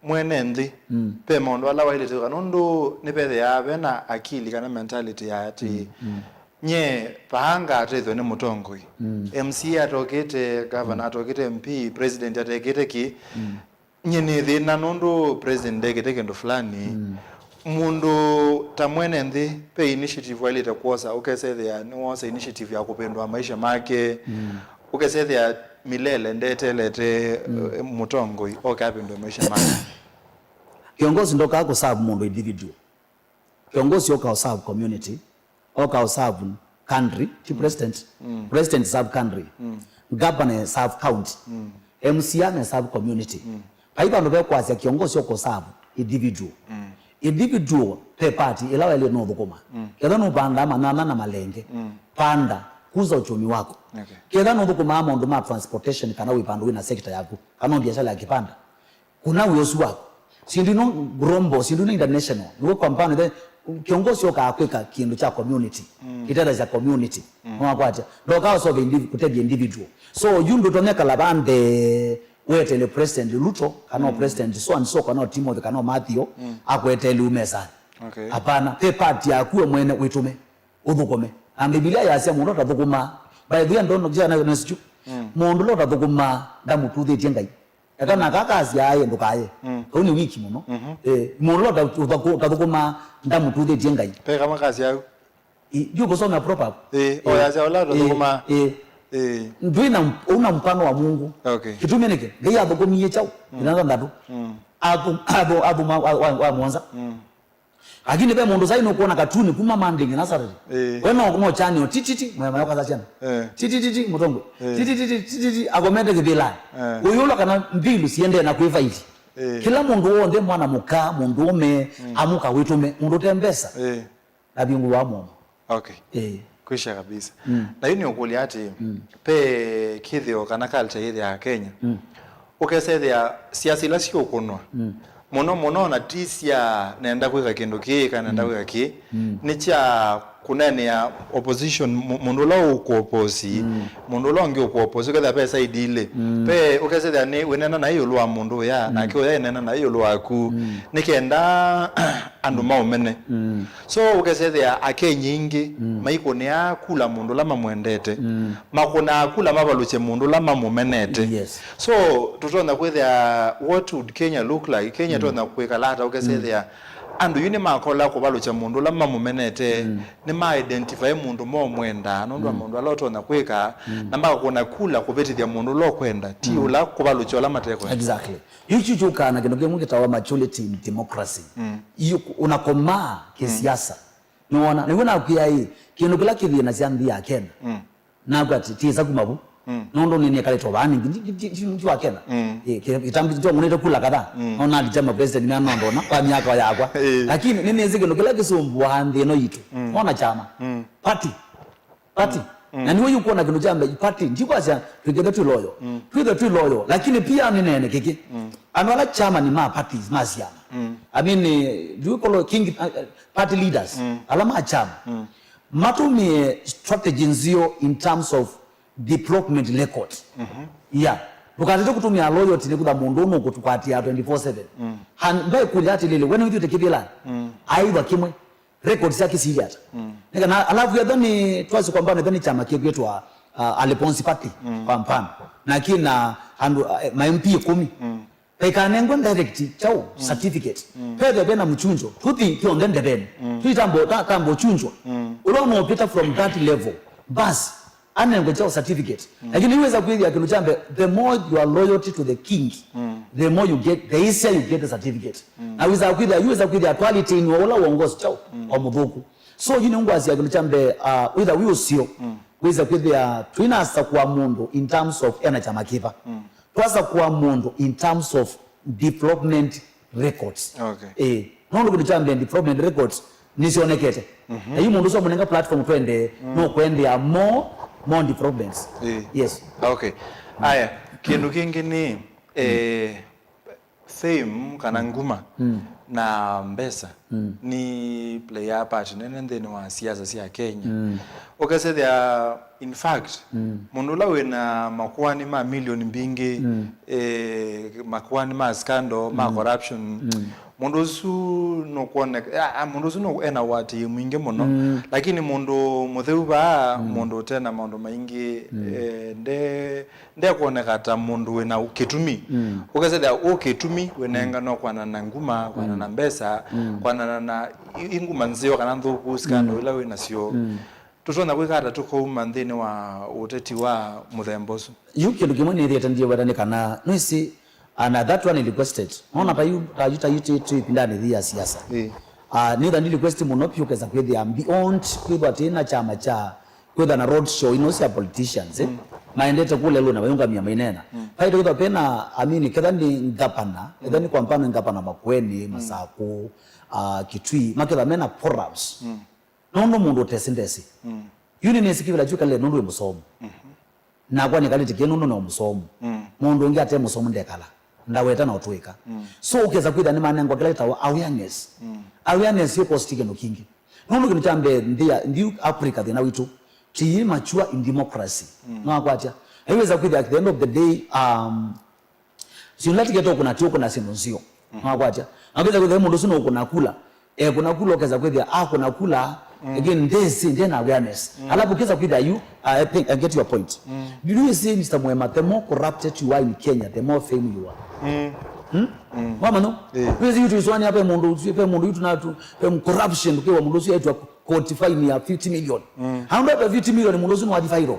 mwene nthĩ, mm, ve maũndũ ala waĩlĩte kwĩka, nũndũ nĩvethĩaa ve na akili kana mentality ya atĩ, mm, mm, nye vaa ngatethw'a nĩ mũtongoi. Mm. M C A atokĩte, governor, mm, atokĩte, M P, president atekĩte kĩ, mm, nye nĩ thĩna nũndũ president ndekĩte kĩndũ fulani. Mm. Mũndũ ta mwene nthĩ, ve initiative waĩlĩte kwosa, ũkesethĩa nĩwosa initiative ya kũvĩndũa maisha make. Mm. Ũkesethĩa milele ndetelete, mm, eh, mũtongoi oke avĩndũe maisha make. Kiongozi ndokaa kũserve mũndũ individual. Kiongozi okaa ũserve community, okaa ũserve country, ti, mm, president. Mm. President serve country. Mm. Governor serve county. Mm. M C A me serve community. Mm. Vai vandũ ve kwasya kiongozi okũserve individual. Mm. Individual ve party ĩla waĩlĩte nũthũkũma. Mm. Ketha nũvandaa manyanya na malenge, mm, panda, kuza uchumi wako. Okay. Ketha nũthũkũmaa maũndũ ma transportation kana wĩ vandũ wĩna sector yaku, kana biashara ya kipanda, kuna wĩa ũsu waku. Syĩndũ ino global, syĩndũ ino international. Nĩw'o kwa mfano, the kiongozi okaa kwĩka kĩndũ kya community, mm, kĩtethasya community. Mm. Nĩwakwatya. Ndokaa ũsove indivi-, kũtethya individual. So, yu ndũtonya kala vande wetele President Ruto, kana, mm, President so and so, kana Timothy, kana Matthew, mm, akwetele umesani. Okay. Hapana, ve part yaku we mwene wĩtũme, ũthũkũme. Na Mbivilia yasya mũndũ atathũkũmaa. By the way, ndono kya na, na sichu. Mm. Mũndũ ũla ũtathũkũmaa ndamũtuthĩtye Ngai. Eka naka akasya aye ndũkaye. Mm. Kau nĩ wiki mũno. Mhm. Eh, mũndũ ũla ũta-, ũta-, ũtathũkũmaa ndamũtuthĩtye Ngai. Pe kama kasi yau. I, yu kusoma proverb. Eh, eh, oyasya ũla ũtathũkũmaa. Eh, eh. Ndwĩ na, una mfano wa Mungu. Okay. Kĩtumi nĩkĩ? Ngai athũkũmie chau. Mm. Ĩna thanthatũ. Mm. Athu-, athu-, athuma wa, wa, wa mũonza. Mm. Lakini ve mũndũ sai nũkwona katuni kuma Monday nginya Saturday. Eh. We no, no chani o tititi, mwema yo kaza chana. Eh. Titititi, mũtongo. Eh. Titititi, tititi, akomete kĩvĩlanĩ. Eh. Ũyũla kana mbilu siendee na kwĩvaili. Eh. Kĩla mũndũ w'onthe, mwana mũka, mũndũũme, mm, amuka wĩtũme, mũndũ ũte mbesa. Eh. Ndavingu wa mũomo. Okay. Eh. Kwisha kabisa. Mm. Na yu nĩ ũkũlya atĩ, mm, pe kĩthĩo kana culture yĩthĩaa Kenya. Mm. Ũkesethĩa siasa ila siũkũnwa. Mm. Mũno mũno na ti sya nenda kwĩka kĩndũ kĩĩ kana nenda, mm, kwĩka kĩĩ. Mm. Nĩ kya kũneenea opposition, mu-, mũndũ ũla ũkũoposi, mm, mũndũ ũla ũngĩ ũkũoposi, ũkethĩa ve side ilĩ. Mm. Ve ũkesethĩa nĩ wĩneena na ĩũlũ wa mũndũ ũya, mm, nake ũya ĩneena na ĩũlũ waku. Mm. Nĩ kenda andũ, mm, maũmene. Mm. So, ũkesethĩa Akenya aingĩ, mm, maikũnĩa kula mũndũ ũla mamwendete. Mm. Makũnaa kula mavalũkye mũndũ ũla mamũmenete. Yes. So, tũtonya kwĩthĩa, what would Kenya look like? Kenya, mm, ĩtonya kwĩkala ata ũkesethĩa, mm, Andũ yu nĩmakola kũvalũkya mũndũ ũla mamũmenete, nĩma identify mũndũ momwendaa nũndũ wa maũndũ ala ũtonya kwĩka, na makakũna kula kũvĩtĩthya mũndũ ũla ũkwenda, ti ũla kũvalũkya ũla matekwenda. Exactly. Yu kyu kyũkaa na kĩndũ kĩmwe kĩtawa maturity in democracy. Yu ũnakomaa kĩsiasa. Nĩwona? Nĩw'o nakwĩa ĩ, kĩndũ kĩla kĩthĩnasya nthĩ ya Kenya. Nakw'a ati, tiĩsa kuma vu. Nũndũ nĩnĩkalĩte o vaa ningĩ, ndi, ndi, ndi, ndi wa Kenya. Ĩ, kĩ-, kĩtambi kĩtongunĩte kula kadhaa. No nalĩtya ma president mea nondona kwa myaka yakwa. Lakini nĩnĩsĩ kĩndũ kĩla kĩsũmbũaa nthĩ ĩno yitũ. Ona kyama. Party. Party. Na nĩw'o yu kwona kĩndũ kya mbee, party. Ndikwasya twĩkĩte twĩ loyal. Twĩthe twĩ loyal. Lakini pia nĩneene kĩkĩ. Andũ ala chairman ma parties, ma syama. I mean, eh, do we call it king, uh, uh, party leaders? Ala ma chama. Matũmĩe strategy nzeo in terms of development record. Yeah. Ndũkatete kũtũmĩa loyalty nĩ kũtha mũndũ ũnũ kũtũkwatĩa twenty-four seven. Han, mbe kũlya atĩlĩlĩ, we nĩwĩthĩte kĩvĩlanĩ? Aĩva kĩmwe. Record syake sili ata? Nĩ kana, alafu etha nĩ, twasi kwa mfano, etha nĩ kyama kĩkwĩtwa, uh, Aliponsi Party, kwa mfano. Na kĩna andũ, uh, ma M P ĩkũmi. Vaikanengwe direct kyaũ? Certificate. Pethe vena mũchunjo. Tũthi kyonthe ndeveni. Tũitambo, ta-, tambo chunjwa. Ũla ũnopita from that level. Basi, anengwe kyaũ? Certificate. Lakini yu wĩsa kwĩthĩa kĩndũ kya mbee, the more your loyalty to the king, the more you get, the easier you get the certificate. Na wĩsa kwĩthĩa, yu wĩsa kwĩthĩa quality-inĩ wa ũla wongosi kyaũ? O mũthũku. So, yu nĩngwasya kĩndũ kya mbee, uh, wĩtha wĩ ũseo, wĩsa kwĩthĩa twĩnasakũa mũndũ in terms of ena kyama kĩva. Twasakũa mũndũ in terms of development records. Okay. Eh, nũndũ kĩndũ kya mbee, development records nĩsyonekete. Na yu mũndũ ũsu amũnenga platform twendee, no kwendea more, more developments. Eh. Yes. Okay. Aya, kĩndũ kĩngĩ nĩ, eh, fame kana nguma na mbesa nĩ play a part nene nthĩnĩ wa siasa sya Kenya. Ũkasethĩa, in fact, mũndũ ũla wĩna makoani ma milioni mbingĩ, eh, makoani ma scandal, ma corruption, mũndũ ũsu nũkwoneka, ah, ah, mũndũ ũsu nũ-, ena ũatĩĩi mwingĩ mũno. Lakini mũndũ mũtheu vaa, mũndũ ũte na maũndũ maingĩ, eh, nde ndekwoneka ta mũndũ wĩna kĩtumi. Ũkasethĩa ũ kĩtumi wĩnenganwa kwana na nguma, kwana na mbesa, kwana na, na i, i nguma nzeo kana nthũku, scandal ila wĩ nasyo. Tũtonya kwĩka ata tũkauma nthĩnĩ wa ũteti wa mũthemba ũsu? Yu kĩndũ kĩmwe nĩthĩĩte ndiweta nĩ kana, nwĩsĩ, and that one requested. Nona ta yu, ta yu, ta yu tĩ, tĩ ĩvindanĩ yĩĩ ya siasa. Ĩĩ. Ah, nĩtha ndi request mũno vyũ kesa kwĩthĩa beyond kwĩthwa tĩ na kyama kya kwĩtha na road show ino sya politicians, eh? Maendete kũlelũ na mayũngamia maineena. Vaĩte kwĩthwa pena, I mean, ketha nĩ ngavana, etha nĩ kwa mfano ngavana Makueni, Masakũ, ah, Kitui, maketha mena forums. Nũndũ mũndũ ũtesĩ ndesĩ. Yu nĩnĩsĩ kĩvĩla kyu kalile nũndũ wĩ mũsomu. Nakwa nĩkalĩte kĩĩ nũndũ no mũsomu. Mũndũ ũngĩ ate mũsomu ndekala. Ndaweta na ũtũĩka. So ũkesa kwĩthĩa nĩmanengwa kĩla kĩtawa awareness. Awareness yũkosti kĩndũ kingĩ. Nũndũ kĩndũ kya mbee, nthĩ ya, nthĩ Africa thĩna witũ, tiyi mature in democracy. Nĩwakwatya? Aiweza kwĩthĩa at the end of the day, um, syũla tikete ũkũna ti ũkũna syĩndũ nzeo. Nĩwakwatya? Na ũkesa kwĩthĩa mũndũ ũsu nũkũna kula. Eh, kũna kula ũkesa kwĩthĩa, ah, kũna kula, again, ndesĩ, ndena awareness. Alafu ũkesa kwĩthĩa, you, I think, I get your point. Do you see, Mister Mwema, the more corrupted you are in Kenya, the more fame you are. Hmm? Mama, no? Eh. Wĩsĩ yu tũisũanĩa pe mũndũ ũsu, pe mũndũ yu tũnatu, pe corruption, ũkĩwa mũndũ ũsu yaitwa court fine ya fifty million. Andũ pe fifty million, mũndũ ũsu nĩwathi viral.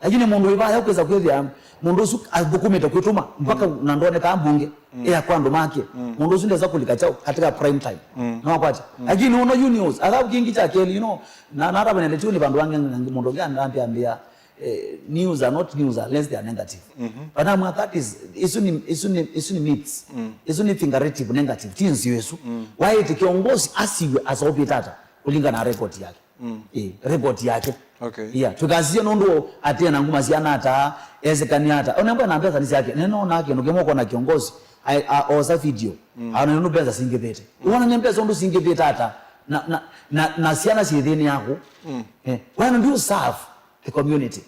Lakini mũndũ wĩ vaya ũkwĩsa kwĩthĩa mũndũ ũsu athũkũmĩte kwĩtũma mpaka na ndonekaa mbunge, ea kwa andũ make. Mũndũ ũsu ndesa kũlika kyaũ katika prime time. Nĩwakwatya? Lakini ũno yu news, alafu kĩngĩ kya kelĩ, you know, na, na hata venye ndio ni vandu wange, mũndũ ũngĩ anambia, ambia, eh, news are not news unless they are negative. But I'm, that is, isu ni, isu ni, isu ni myths. Isu ni figurative negative, ti nzio isu. Waĩte kiongozi asiwe asaupite ata, kulingana na record yake. Eh, record yake. Okay. Yeah, tũkasisya nũndũ atĩ na nguma syana ata, esekania ata. Ona mbona mbesa nĩ syake. Neno na kĩndũ kĩmwe kona kiongozi, ai, a, osa video. Ana nũndũ mbesa singĩthĩte. Wona nĩ mbesa ũndũ singĩthĩte ata. Na, na, na, na syana ciĩ thĩnĩ yaku. Eh, why don't you serve the community?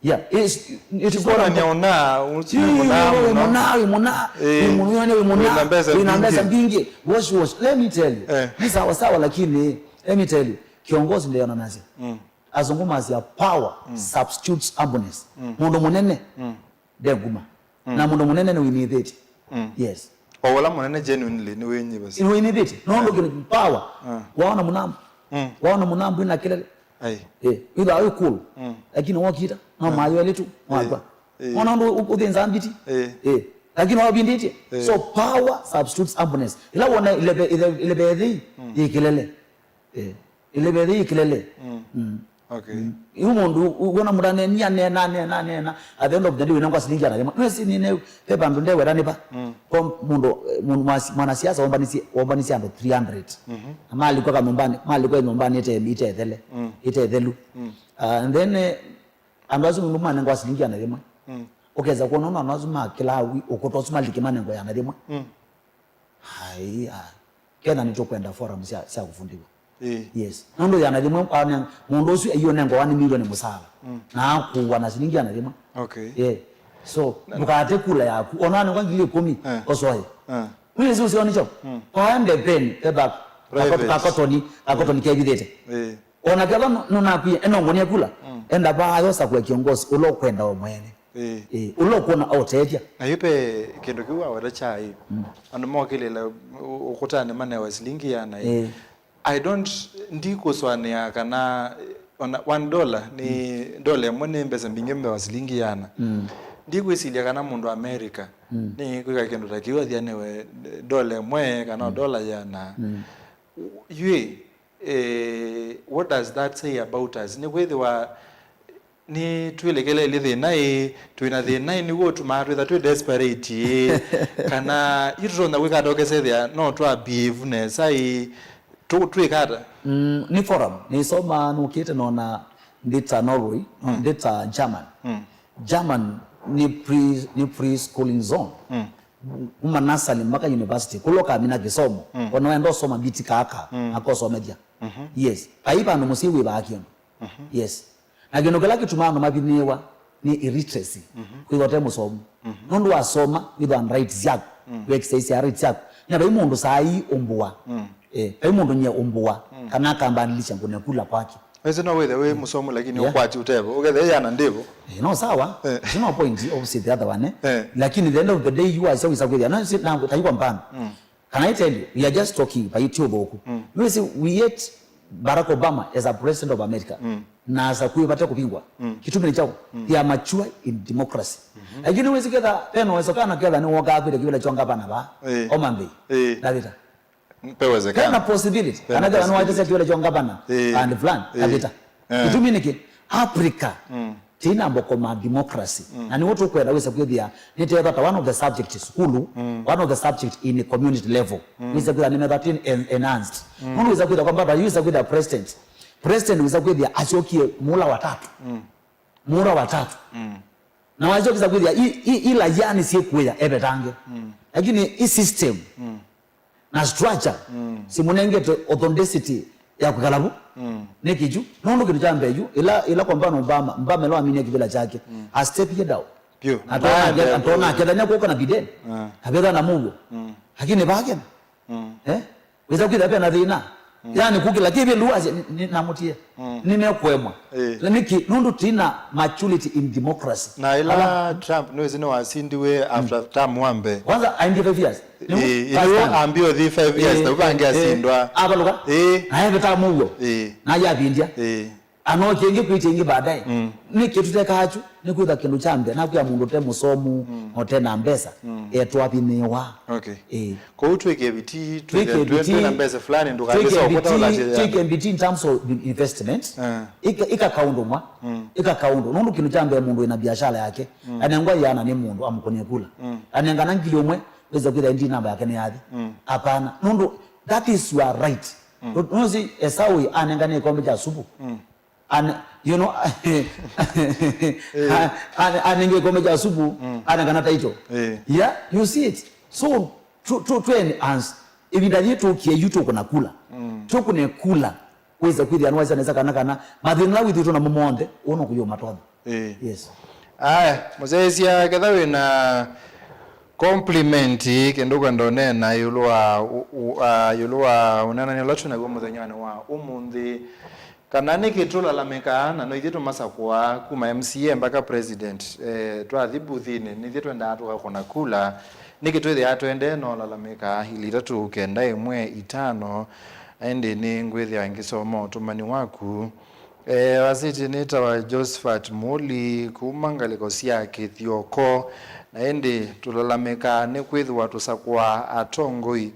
Yeah, it's, it is not about, ona, wĩ mũna, wĩ mũna, wĩ mũna, wĩ mbesa mbingĩ. Wash, wash. Let me tell you. Ni sawa sawa, lakini, let me tell you. Kiongozi ndio ananasi. Azungu masya power substitutes humbleness. Mũndũ mũnene nde nguma. Na mũndũ mũnene nĩ wĩnĩthĩtye. Yes. O ũla mũnene genuinely nĩwĩnyivasya. Nĩwĩnyivĩtye. Nũndũ kĩndũ power. Ah. Waona mũnambu. Mm. Waona mũnambu ĩna kelele. Ai. Eh, wĩthĩwa wĩ cool. Mm. Lakini wokita, no mayo elĩ tu, wakw'a. Eh. Ona ũndũ ũ-, ũthĩnza mbiti. Eh. Eh. Lakini wavindĩtye. Eh. So power substitutes humbleness. Ĩla wona ĩleve, ĩleve, ĩleve ĩthei, yĩ kelele. Eh. Ĩleve ĩthei yĩ kelele. Mm. Mm. Okay. Mm. Yu mũndũ u-, wona mũndũ anenia, nena, nena, nena. At the end of the day, wĩnengwa silingi ana yĩmwe. Nĩwĩsĩ nĩ, nĩ, ve vandũ ndeweta nĩva. Mm. Kwa mũndũ, eh, mũndũ mwa-, mwanasiasa wombanisye, wombanisye andũ three hundred. Mhm. Na malikwa kanyũmbanĩ, malikwa nyũmbanĩ ite-, itethele, mm, itethelu. Mm. Ah, and then, eh, andũ asu nũndũ manengwa silingi ana yĩmwe. Mm. Ũkesa kwona andũ asu ma kĩla awi, ũkũta ũsu malike manengwa ana yĩmwe. Mm. Ai, ai. Kenya nĩtũkwenda forum sya, sya kũfundiwa. Ĩĩ. Yes. Nũndũ yana yĩmwe, ane-, mũndũ ũsu aiũnengwa one million mũsaala. Mm. Na akuwa na silingi yana yĩmwe. Okay. Yeah. So, ndũkate kula yaku. Ona anengwa ngili ĩkũmi, eh, ũsoye. Eh. Wĩsĩ ũseo nĩkyo? Mm. Kwaende pen, peba, private, kakotoni, kakotoni kevithĩte. Ĩĩ. Ona kethwa nũ-, nũnakwie, enongonia kula. Mm. Enda vaa yosa kwa kiongozi, ũla ũkwenda o mwene. Ĩĩ. Ĩĩ, ũla ũkwona aũtethya. Na yu pe kĩndũ kĩu waweta kya ĩ. Mm. Andũ mokĩlĩla ũ-, ũkũtanĩ manewa silingi yana ĩ. Ĩĩ. I don't, ndikũsũanĩa kana, eh, ona one dollar nĩ, mm, dollar ĩmwe nĩ mbesa mbingĩ mbee wa silingi yana. Mm. Ndikwĩsilya kana mũndũ America, mm, nĩ kwĩka kĩndũ ta kĩu athianĩwe dollar ĩmwe kana, mm, dollar yana. Mm. Yu ĩ, eh, what does that say about us? Nĩkwĩthĩwa nĩtwĩlekelelye thĩna ĩ, twĩna thĩna ĩ, nĩw'o ũtumaa twĩtha twĩ desperate ĩ, kana yu tũtonya kwĩka ata ũkesethĩa no twa behave nesa ĩ, tũ-, twĩka ata? Mm, nĩ forum, nĩsoma nũkĩte nona nthĩ ta Norway, mm, nthĩ ta German. Mm. German nĩ pre-, nĩ pre-schooling zone. Mm. Kuma nursery mpaka university, kũla ũkamina kĩsomo, mm, ona wenda ũsoma mbiti kaka, mm, akosomethya. Mhm. Yes. Vai vandũ mũsyĩ wĩvaa kĩndũ. Mhm. Yes. Na kĩndũ kĩla kĩtumaa andũ mavinyĩĩwa nĩ illiteracy, mhm, kwĩthwa ũte mũsomu. Mhm. Nũndũ wasoma, wĩthwa na rights syaku, mm, wĩexercise rights syaku. Na vai mũndũ saa ii ũmbũa. Mm. Eh, vai mũndũ nyie ũmbũa, mm, kana akambandĩlĩsya ngũne kula kwake. Wĩsĩ no wĩthe wĩ, yeah, mũsomu, lakini, yeah, ũkwati ũtevo. Ũkethe yana ndĩvo. Eh, no sawa. Eh. It's no point opposite the other one, eh? Eh. Lakini the end of the day, you are always kwĩthĩa. Na si-, na, ta kwa mfano. Mm. Can I tell you, we are just talking, vai ti ũthũku. Mm. Nĩwĩsĩ, we hate Barack Obama as a president of America. Mm. Na as a kwĩ vate kũvingwa. Mm. Kĩtumi nĩ kyaũ? Mm. They are mature in democracy. Mm-hmm. Lakini nĩwĩsĩ ketha, pena ũwezo kana ketha nĩwokaa kwĩte kĩvĩla kyo ngavana va. Eh. Homa Bay. Eh. Ndavita. Pewezekana. Pena possibility. Pena kana ketha possibility. Nĩwaitĩsya kĩvĩla kyo ngavana. Eh. And plan. Eh. Ndavita. Eh. Kĩtumi nĩkĩ? Africa. Mm. Tina mboko ma democracy. Mm. Na nĩw'o tũkwenda wĩsa kwĩthĩa nĩtetha ta one of the subject sukulu, mm, one of the subject in community level. Mm. Wĩsa kwĩthĩa nĩmetha tin en-, enhanced. Mm. Nũndũ wĩsa kwĩthĩa kwa mbaba, wĩsa kwĩthĩa president. President wĩsa kwĩthĩa asyokie muhula wa tatu. Mm. Muhula wa tatu. Mm. Na wasyokisa kwĩthĩa i, i, ila yani syĩkuya evetange. Mm. Lakini i system. Mm. Na structure, mm, simũnengete authenticity ya kwĩkala vu. Mm. Nĩ kĩkyu, nũndũ kĩndũ kya mbee yu, ĩla, ĩla kwa mfano Obama, Obama ĩla waminie kĩvĩla kyake, mm, a step ye down. Vyũ. Atona akethania kw'oko na Biden. Ah. Avetha na mũuo. Mm. Lakini vakena. Mm. Eh? Wĩsa kwĩtha pena thĩna. Mm. Yani kũkĩla kĩvĩlu wasya, "Nĩ-, nĩ-, namũtie." Mm. Nĩmekũemwa. Eh. Na nĩkĩ? Nũndũ tina maturity in democracy. Na ĩla Trump nĩwĩsĩ nĩwasindiwe after term wa mbee. Kwanza aendie five years. Nĩw'o? Eh, first time. Ambie ũthi five years, eh, na ũvange, eh, asindwa. Avalũka? Eh. Na eve term ũw'o. Eh. Na yavindya. Eh. Anokie ĩngĩ kwĩtya ĩngĩ baadaye. Mm. Nĩkĩ tũtekaa kyu? Nĩ kwĩtha kĩndũ kya mbee, nakwĩa mũndũ ũte mũsomu, mm, na ũte na mbesa, mm, etwathimĩwa. Okay. Eh. Kwoou twĩke bidii, twĩke twĩthe-, twĩ-, bidii, twĩna mbesa fulani, ndũkalĩse twĩke ũkũta bidii, ũlatĩthya. Twĩke bidii in terms of investment. Eh. Ika, ika kaũndũ mwa. Mm. Ika kaũndũ. Nũndũ kĩndũ kya mbee mũndũ wĩna biashara yake, mm, anengwa yana nĩ mũndũ amũkũnie kula. Mm. Anengana ngili ũmwe, wĩsa kwĩtha ndi namba yake nĩ yathi. Mm. Hapana. Nũndũ that is your right. Mm. Nũndũ, nũndũ si Esau anengane ĩkombe kya supu. Mm. And, you know, an-, anenge ĩkombe kya supu, mm, anengana title. Eh. Yeah, you see it. So, tu, tu, tu enhance. Ĩvinda yĩĩ tũkie yu tũkũna kula. Mm. Tũkũne kula. Wĩsa kwĩthĩa nĩwaisya nesa kana, kana mathĩna ala wĩthĩtwe namo monthe, ũno kũyũmatonya. Eh. Yes. Aya, mũsyaĩĩsya ketha wĩna compliment, kĩndũ kwenda ũneena ĩũlũ wa, u-, u-, a, ĩũlũ wa ũneenany'a ũla twĩ naw'o mũthenyanĩ wa ũmũnthĩ. Kana nĩkĩ tũlalamĩkaa na no ithyĩ tũmasakũaa kuma M C A mpaka president, eh, twathi buthinĩ, nĩ ithyĩ twendaa tũkakũna kula, Nĩkĩ twĩthĩaa twendee na ũlalamĩka? Ili itatũ kenda ĩmwe itano. Ĩndĩ nĩngwĩthĩa ngĩsoma ũtũmani waku. E, wasiti nĩtawa Josephat Muli kuma ngalĩko sya Kĩthioko. Na ĩndĩ tũlalamĩkaa nĩ kwĩthĩwa tũsakũaa atongoi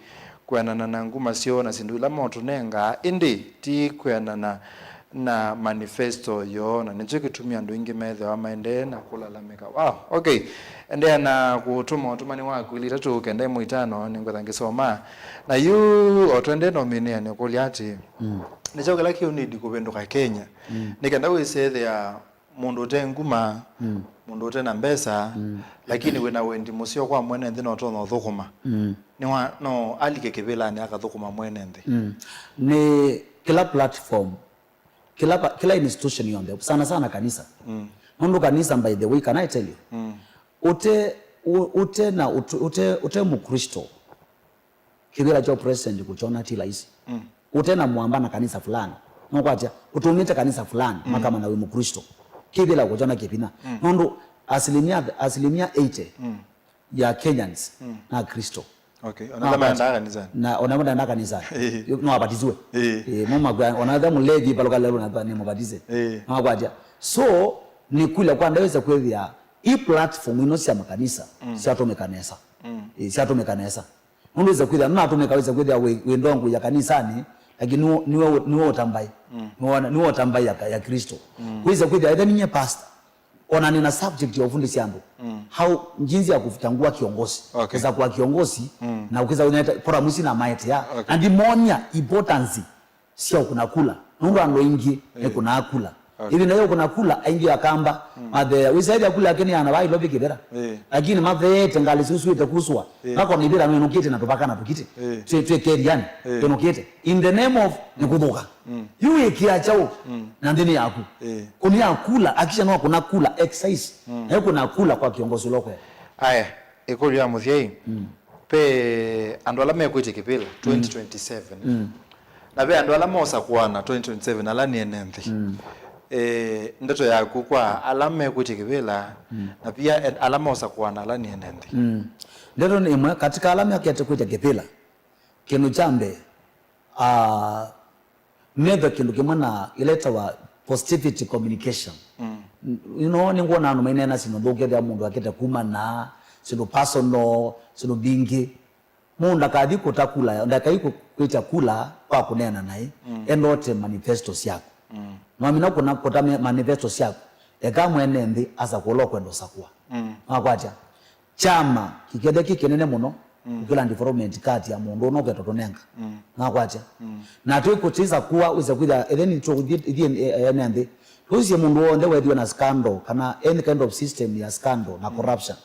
kwĩanana na nguma syoo na syĩndũ ila motũnengaa, ĩndĩ ti kwĩanana na manifesto yoo, na nĩkyo kĩtumi andũ aingĩ methĩawa maendee na kũlalamĩka. Wow, okay. Endeea na kũtũma ũtũmani waku ili itatũ kenda ĩmwe itano, nĩngwetha ngĩsoma. Na yu o twendee no mĩnĩanĩ kũlya atĩ, mm, nĩ kyaũ kĩla kĩũnidi kũvĩndũka Kenya? Mm. Nĩ kenda wĩsethĩa mũndũ ũte nguma, mm, mũndũ ũte na mbesa, mm, lakini wĩna wendi mũseo kwa mwene nthĩ na ũtonya ũthũkũma. Mm. Nĩwa, no alike kĩvĩlanĩ akathũkũma mwene nthĩ. Mm. Nĩ kĩla platform, kĩla pa-, kĩla institution yonthe, sana sana kanisa. Mm. Nũndũ kanisa, by the way, can I tell you? Mm. Ũte, ũ-, ũte na, ũte, ũte, ũte Mũkristo, kĩvĩla kya president kũkyona ti laisi. Mm. Ũte na mwamba na kanisa fulani, nũkwatya, ũtũmĩte kanisa fulani, mm, makamanya wĩ Mũkristo, kĩvĩla kũkyona kĩ vinya. Mm. Nũndũ asilimia, asilimia eighty, mm, ya Kenyans, mm, na Akristo. Okay. Ona ala maendaa kanisani. Na ona maendaa kanisani. Eh. No abatizwe. Eh. Eh, mama kwa, ona the mũlevi paloka lelo na ni mũbatize. Eh. No akwatya. So, nĩ kũlya kwa ndaweza kwĩthĩa i platform ino sya makanisa, mm, syatũmĩka nesa. Mm. Eh, syatũmĩka nesa. Nũndũ wĩsa kwĩthĩa, nũnatũmĩka wĩsa kwĩthĩa wĩ, wĩ ndongo ya kanisani, lakini nĩwe, nĩwe, nĩwe ũtambai. Mm. Nĩwe, nĩwe ũtambai ya, ya Kristo. Mm. Wĩsa kwĩthĩa, etha ninye pastor, ona nina subject ya ufundisha andũ. Mm. How, jinsi ya kuchagua kiongozi. Okay. Wĩsa kwa kiongozi, mm, na ukisa unaita, program ici na maete ya. Okay. Na ndimonya importance sya ũkũna kula. Nũndũ andũ aingĩ, eh, nĩkũnaa kula. Okay. Ĩvinda ya ũkũna kula, aingĩ akamba, mm, matheea. Wĩsaĩthya kula yake nĩ ana va Nairobi kĩvera. Eh. Lakini matheete ngalĩ siusuĩte kuswa. Eh. Makona ivĩra nwenũkĩte na tũvaka na tũkitĩ. Eh. Twĩ, twĩ keriani, eh, twenũkĩte. In the name of, mm, nĩkũthũka. Mm. Yu wĩkĩa kyaũ, mm, na nthĩ nĩ yaku. Eh. Kũnĩa kula, akisha no kũna kula, excise. Mm. Na ĩkũna kula kwa kiongozi ũla ũkwenda. Aya. Ĩkũlyo ya mũthya ĩ, mm, ve andũ ala mekwĩtya kĩvĩla, mm, twenty twenty-seven, mm, na ve andũ ala mosakũana twenty twenty-seven ala nĩ ene nthĩ. Mm. Eh, ndeto yaku kwa ala mekwĩtya kĩvĩla, mm, na pia en-, ala mosakũana ala nĩ ene nthĩ? Mm. Ndeto nĩ ĩmwe, katika ala mekete kwĩtya kĩvĩla, kĩndũ kya mbee, ah, methe kĩndũ kĩmwe na ĩla ĩtawa positivity communication. Mm. You know, nĩngwona andũ maineena syĩndũ nthũku, ethĩa mũndũ akĩte kumana, syĩndũ personal, syĩndũ mbingĩ. Mũndũ ndakathi kũta kula, ndakai kũ-, kwĩtya kula kwa kũneena naĩ, mm, enda ũte manifesto syaku. Mm. Nwamina kũna kũta me-, manifesto syaku, eka mwene nthĩ asakũla ũkwenda ũsakũa. Mm. Wakwatya? Kyama kĩkethĩa kĩ kĩnene mũno, mm, kũkĩla development card ya mũndũ ũno ũketwa tũnenga. Mm. Nakwatya. Mm. Na twĩkũtĩsa kuwa wĩsa kwĩtha, etheni tũkũthiĩ ene nthĩ. Tũsie mũndũ w'onthe wethiwe na scandal, kana any kind of system ya scandal na, mm, corruption.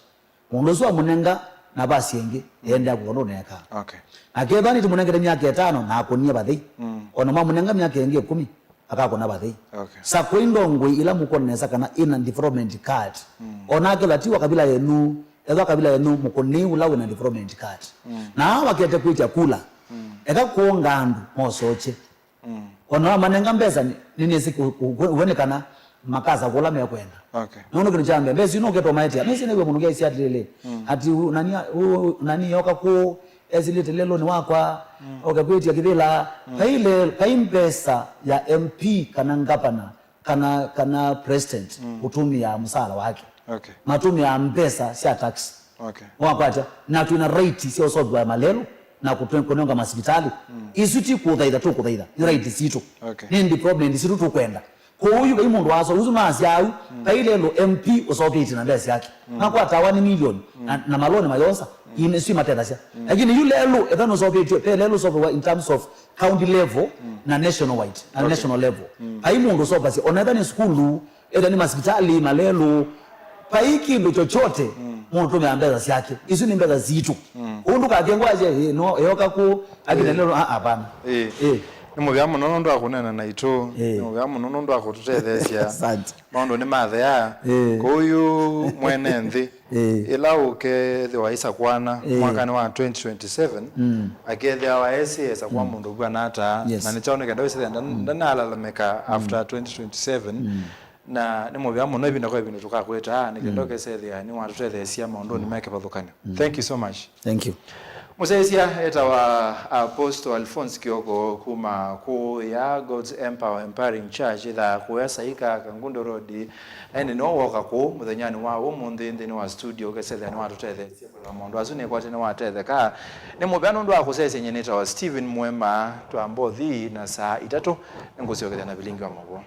Mũndũ ũsu amũnenga navasi ĩngĩ, mm, ĩendea kũka ndũneeka. Okay. Na kethwa nĩtũmũnengete myaka ĩtano na akũnie vathei. Mm. Ona mwamũnenga myaka ĩngĩ ĩkũmi, akakũna vathei. Okay. Sakwai ndongoi ila mũkwona nesa kana ina development card. Mm. Ona akethwa ti wa kabila yenyu, ethwa kabila yenyu mũkũnĩi ũla wĩna development card. Mm. Na aa wakete kwĩtya kula, mm, eka kũonga andũ mosokye. Mm. Ona wamanenga mbesa nĩ, nĩnĩsĩ kũ-, kũ-, kũ-, wene kana makasa kũla mekwenda. Okay. Nũndũ kĩndũ kya mbee, mbesa ino ũketwa maetea. Nĩsĩ nĩw'e mũndũ kesi atĩlĩlĩ. Mm. Ati u-, nani, u-, nani yoka kũ, esilĩte lelũnĩ wakwa, mm, oke kwĩtya kĩvĩla. Mm. Kai le-, kai mbesa ya M P kana ngavana kana, kana president, mm, ũtũmĩaa mũsaala wake. Okay. Matũmĩaa mbesa sya tax. Okay. Wakwatya, na twĩna right sya ũsovĩwa malelũ na kũtwe-, kũnenga masivitalĩ. Mm. Isu ti kũthaitha tũkũthaitha, nĩ right sitũ. Okay. Nĩ development sitũ tũkwenda. Kwoou yu vai mũndũ wasoma, ũsu nasya au, mm, vai lelũ M P ũsokĩtye na mbesa yake. Mm. Nakwatawa nĩ milioni, mm, na, na maloni mayosa, mm, ine sio matethasya. Mm. Lakini yu lelũ, etha nũsokĩtye, ve lelũ ũsovĩwa in terms of county level, mm, na national wide, na, okay, national level. Mm. Vai mũndũ ũsovasya, ona etha nĩ sukulu, etha nĩ masivitalĩ, malelũ, vai kĩndũ chochote, mm, mũndũ tũmĩa mbesa syake. Isu nĩ mbesa sitũ. Mm. Ũndũ kakengwa aje, eh, no, eoka kũ, akina, eh, lelũ, ah, hapana. Eh. Eh. Nĩ mũvea mũno nũndũ wa kũneena naitũ. Eh. Nĩ mũvea mũno nũndũ wa kũtũtetheesya. Asante. Maũndũ nĩ mathea. Eh. Kwoou yu mwene nthĩ, eh, ĩla ũkethĩwa aisakũana, eh, mwakanĩ wa twenty twenty-seven, mm, akethĩawa esĩ esakũa, mm, mũndũ ũvw'ana ata, yes, na nĩ kyaũ nĩ kenda wĩsĩthĩa nda-, mm, ndanalalamĩka, mm, after twenty twenty-seven. Mm. Na nĩ mũvea mũno ĩvinda kwa ĩvinda tũkakwĩtaa, nĩ kenda ũkesethĩa nĩwatũtetheesya maũndũnĩ me kĩvathũkany'o. Thank you so much. Thank you. Mũsyaĩĩsya etawa Apostle Alphonse Kioko kuma kũya God's Empower Empowering Church, ĩthaa kũya Saika, Kangundo Road. Na ĩndĩ no woka kũu mũthenyanĩ wa ũmũnthĩ nthĩnĩ wa studio ũkesethĩa nĩwatũtetheesya kũelewa maũndũ asu. Nĩkwatĩ nĩwatetheka. Nĩ mũvea nũndũ wa kũsyaĩĩsya. Nyie nĩtawa Stephen Mwema. Twamba ũthi na saa itatũ nĩngũsyokethya na vilingi wa maũvoo.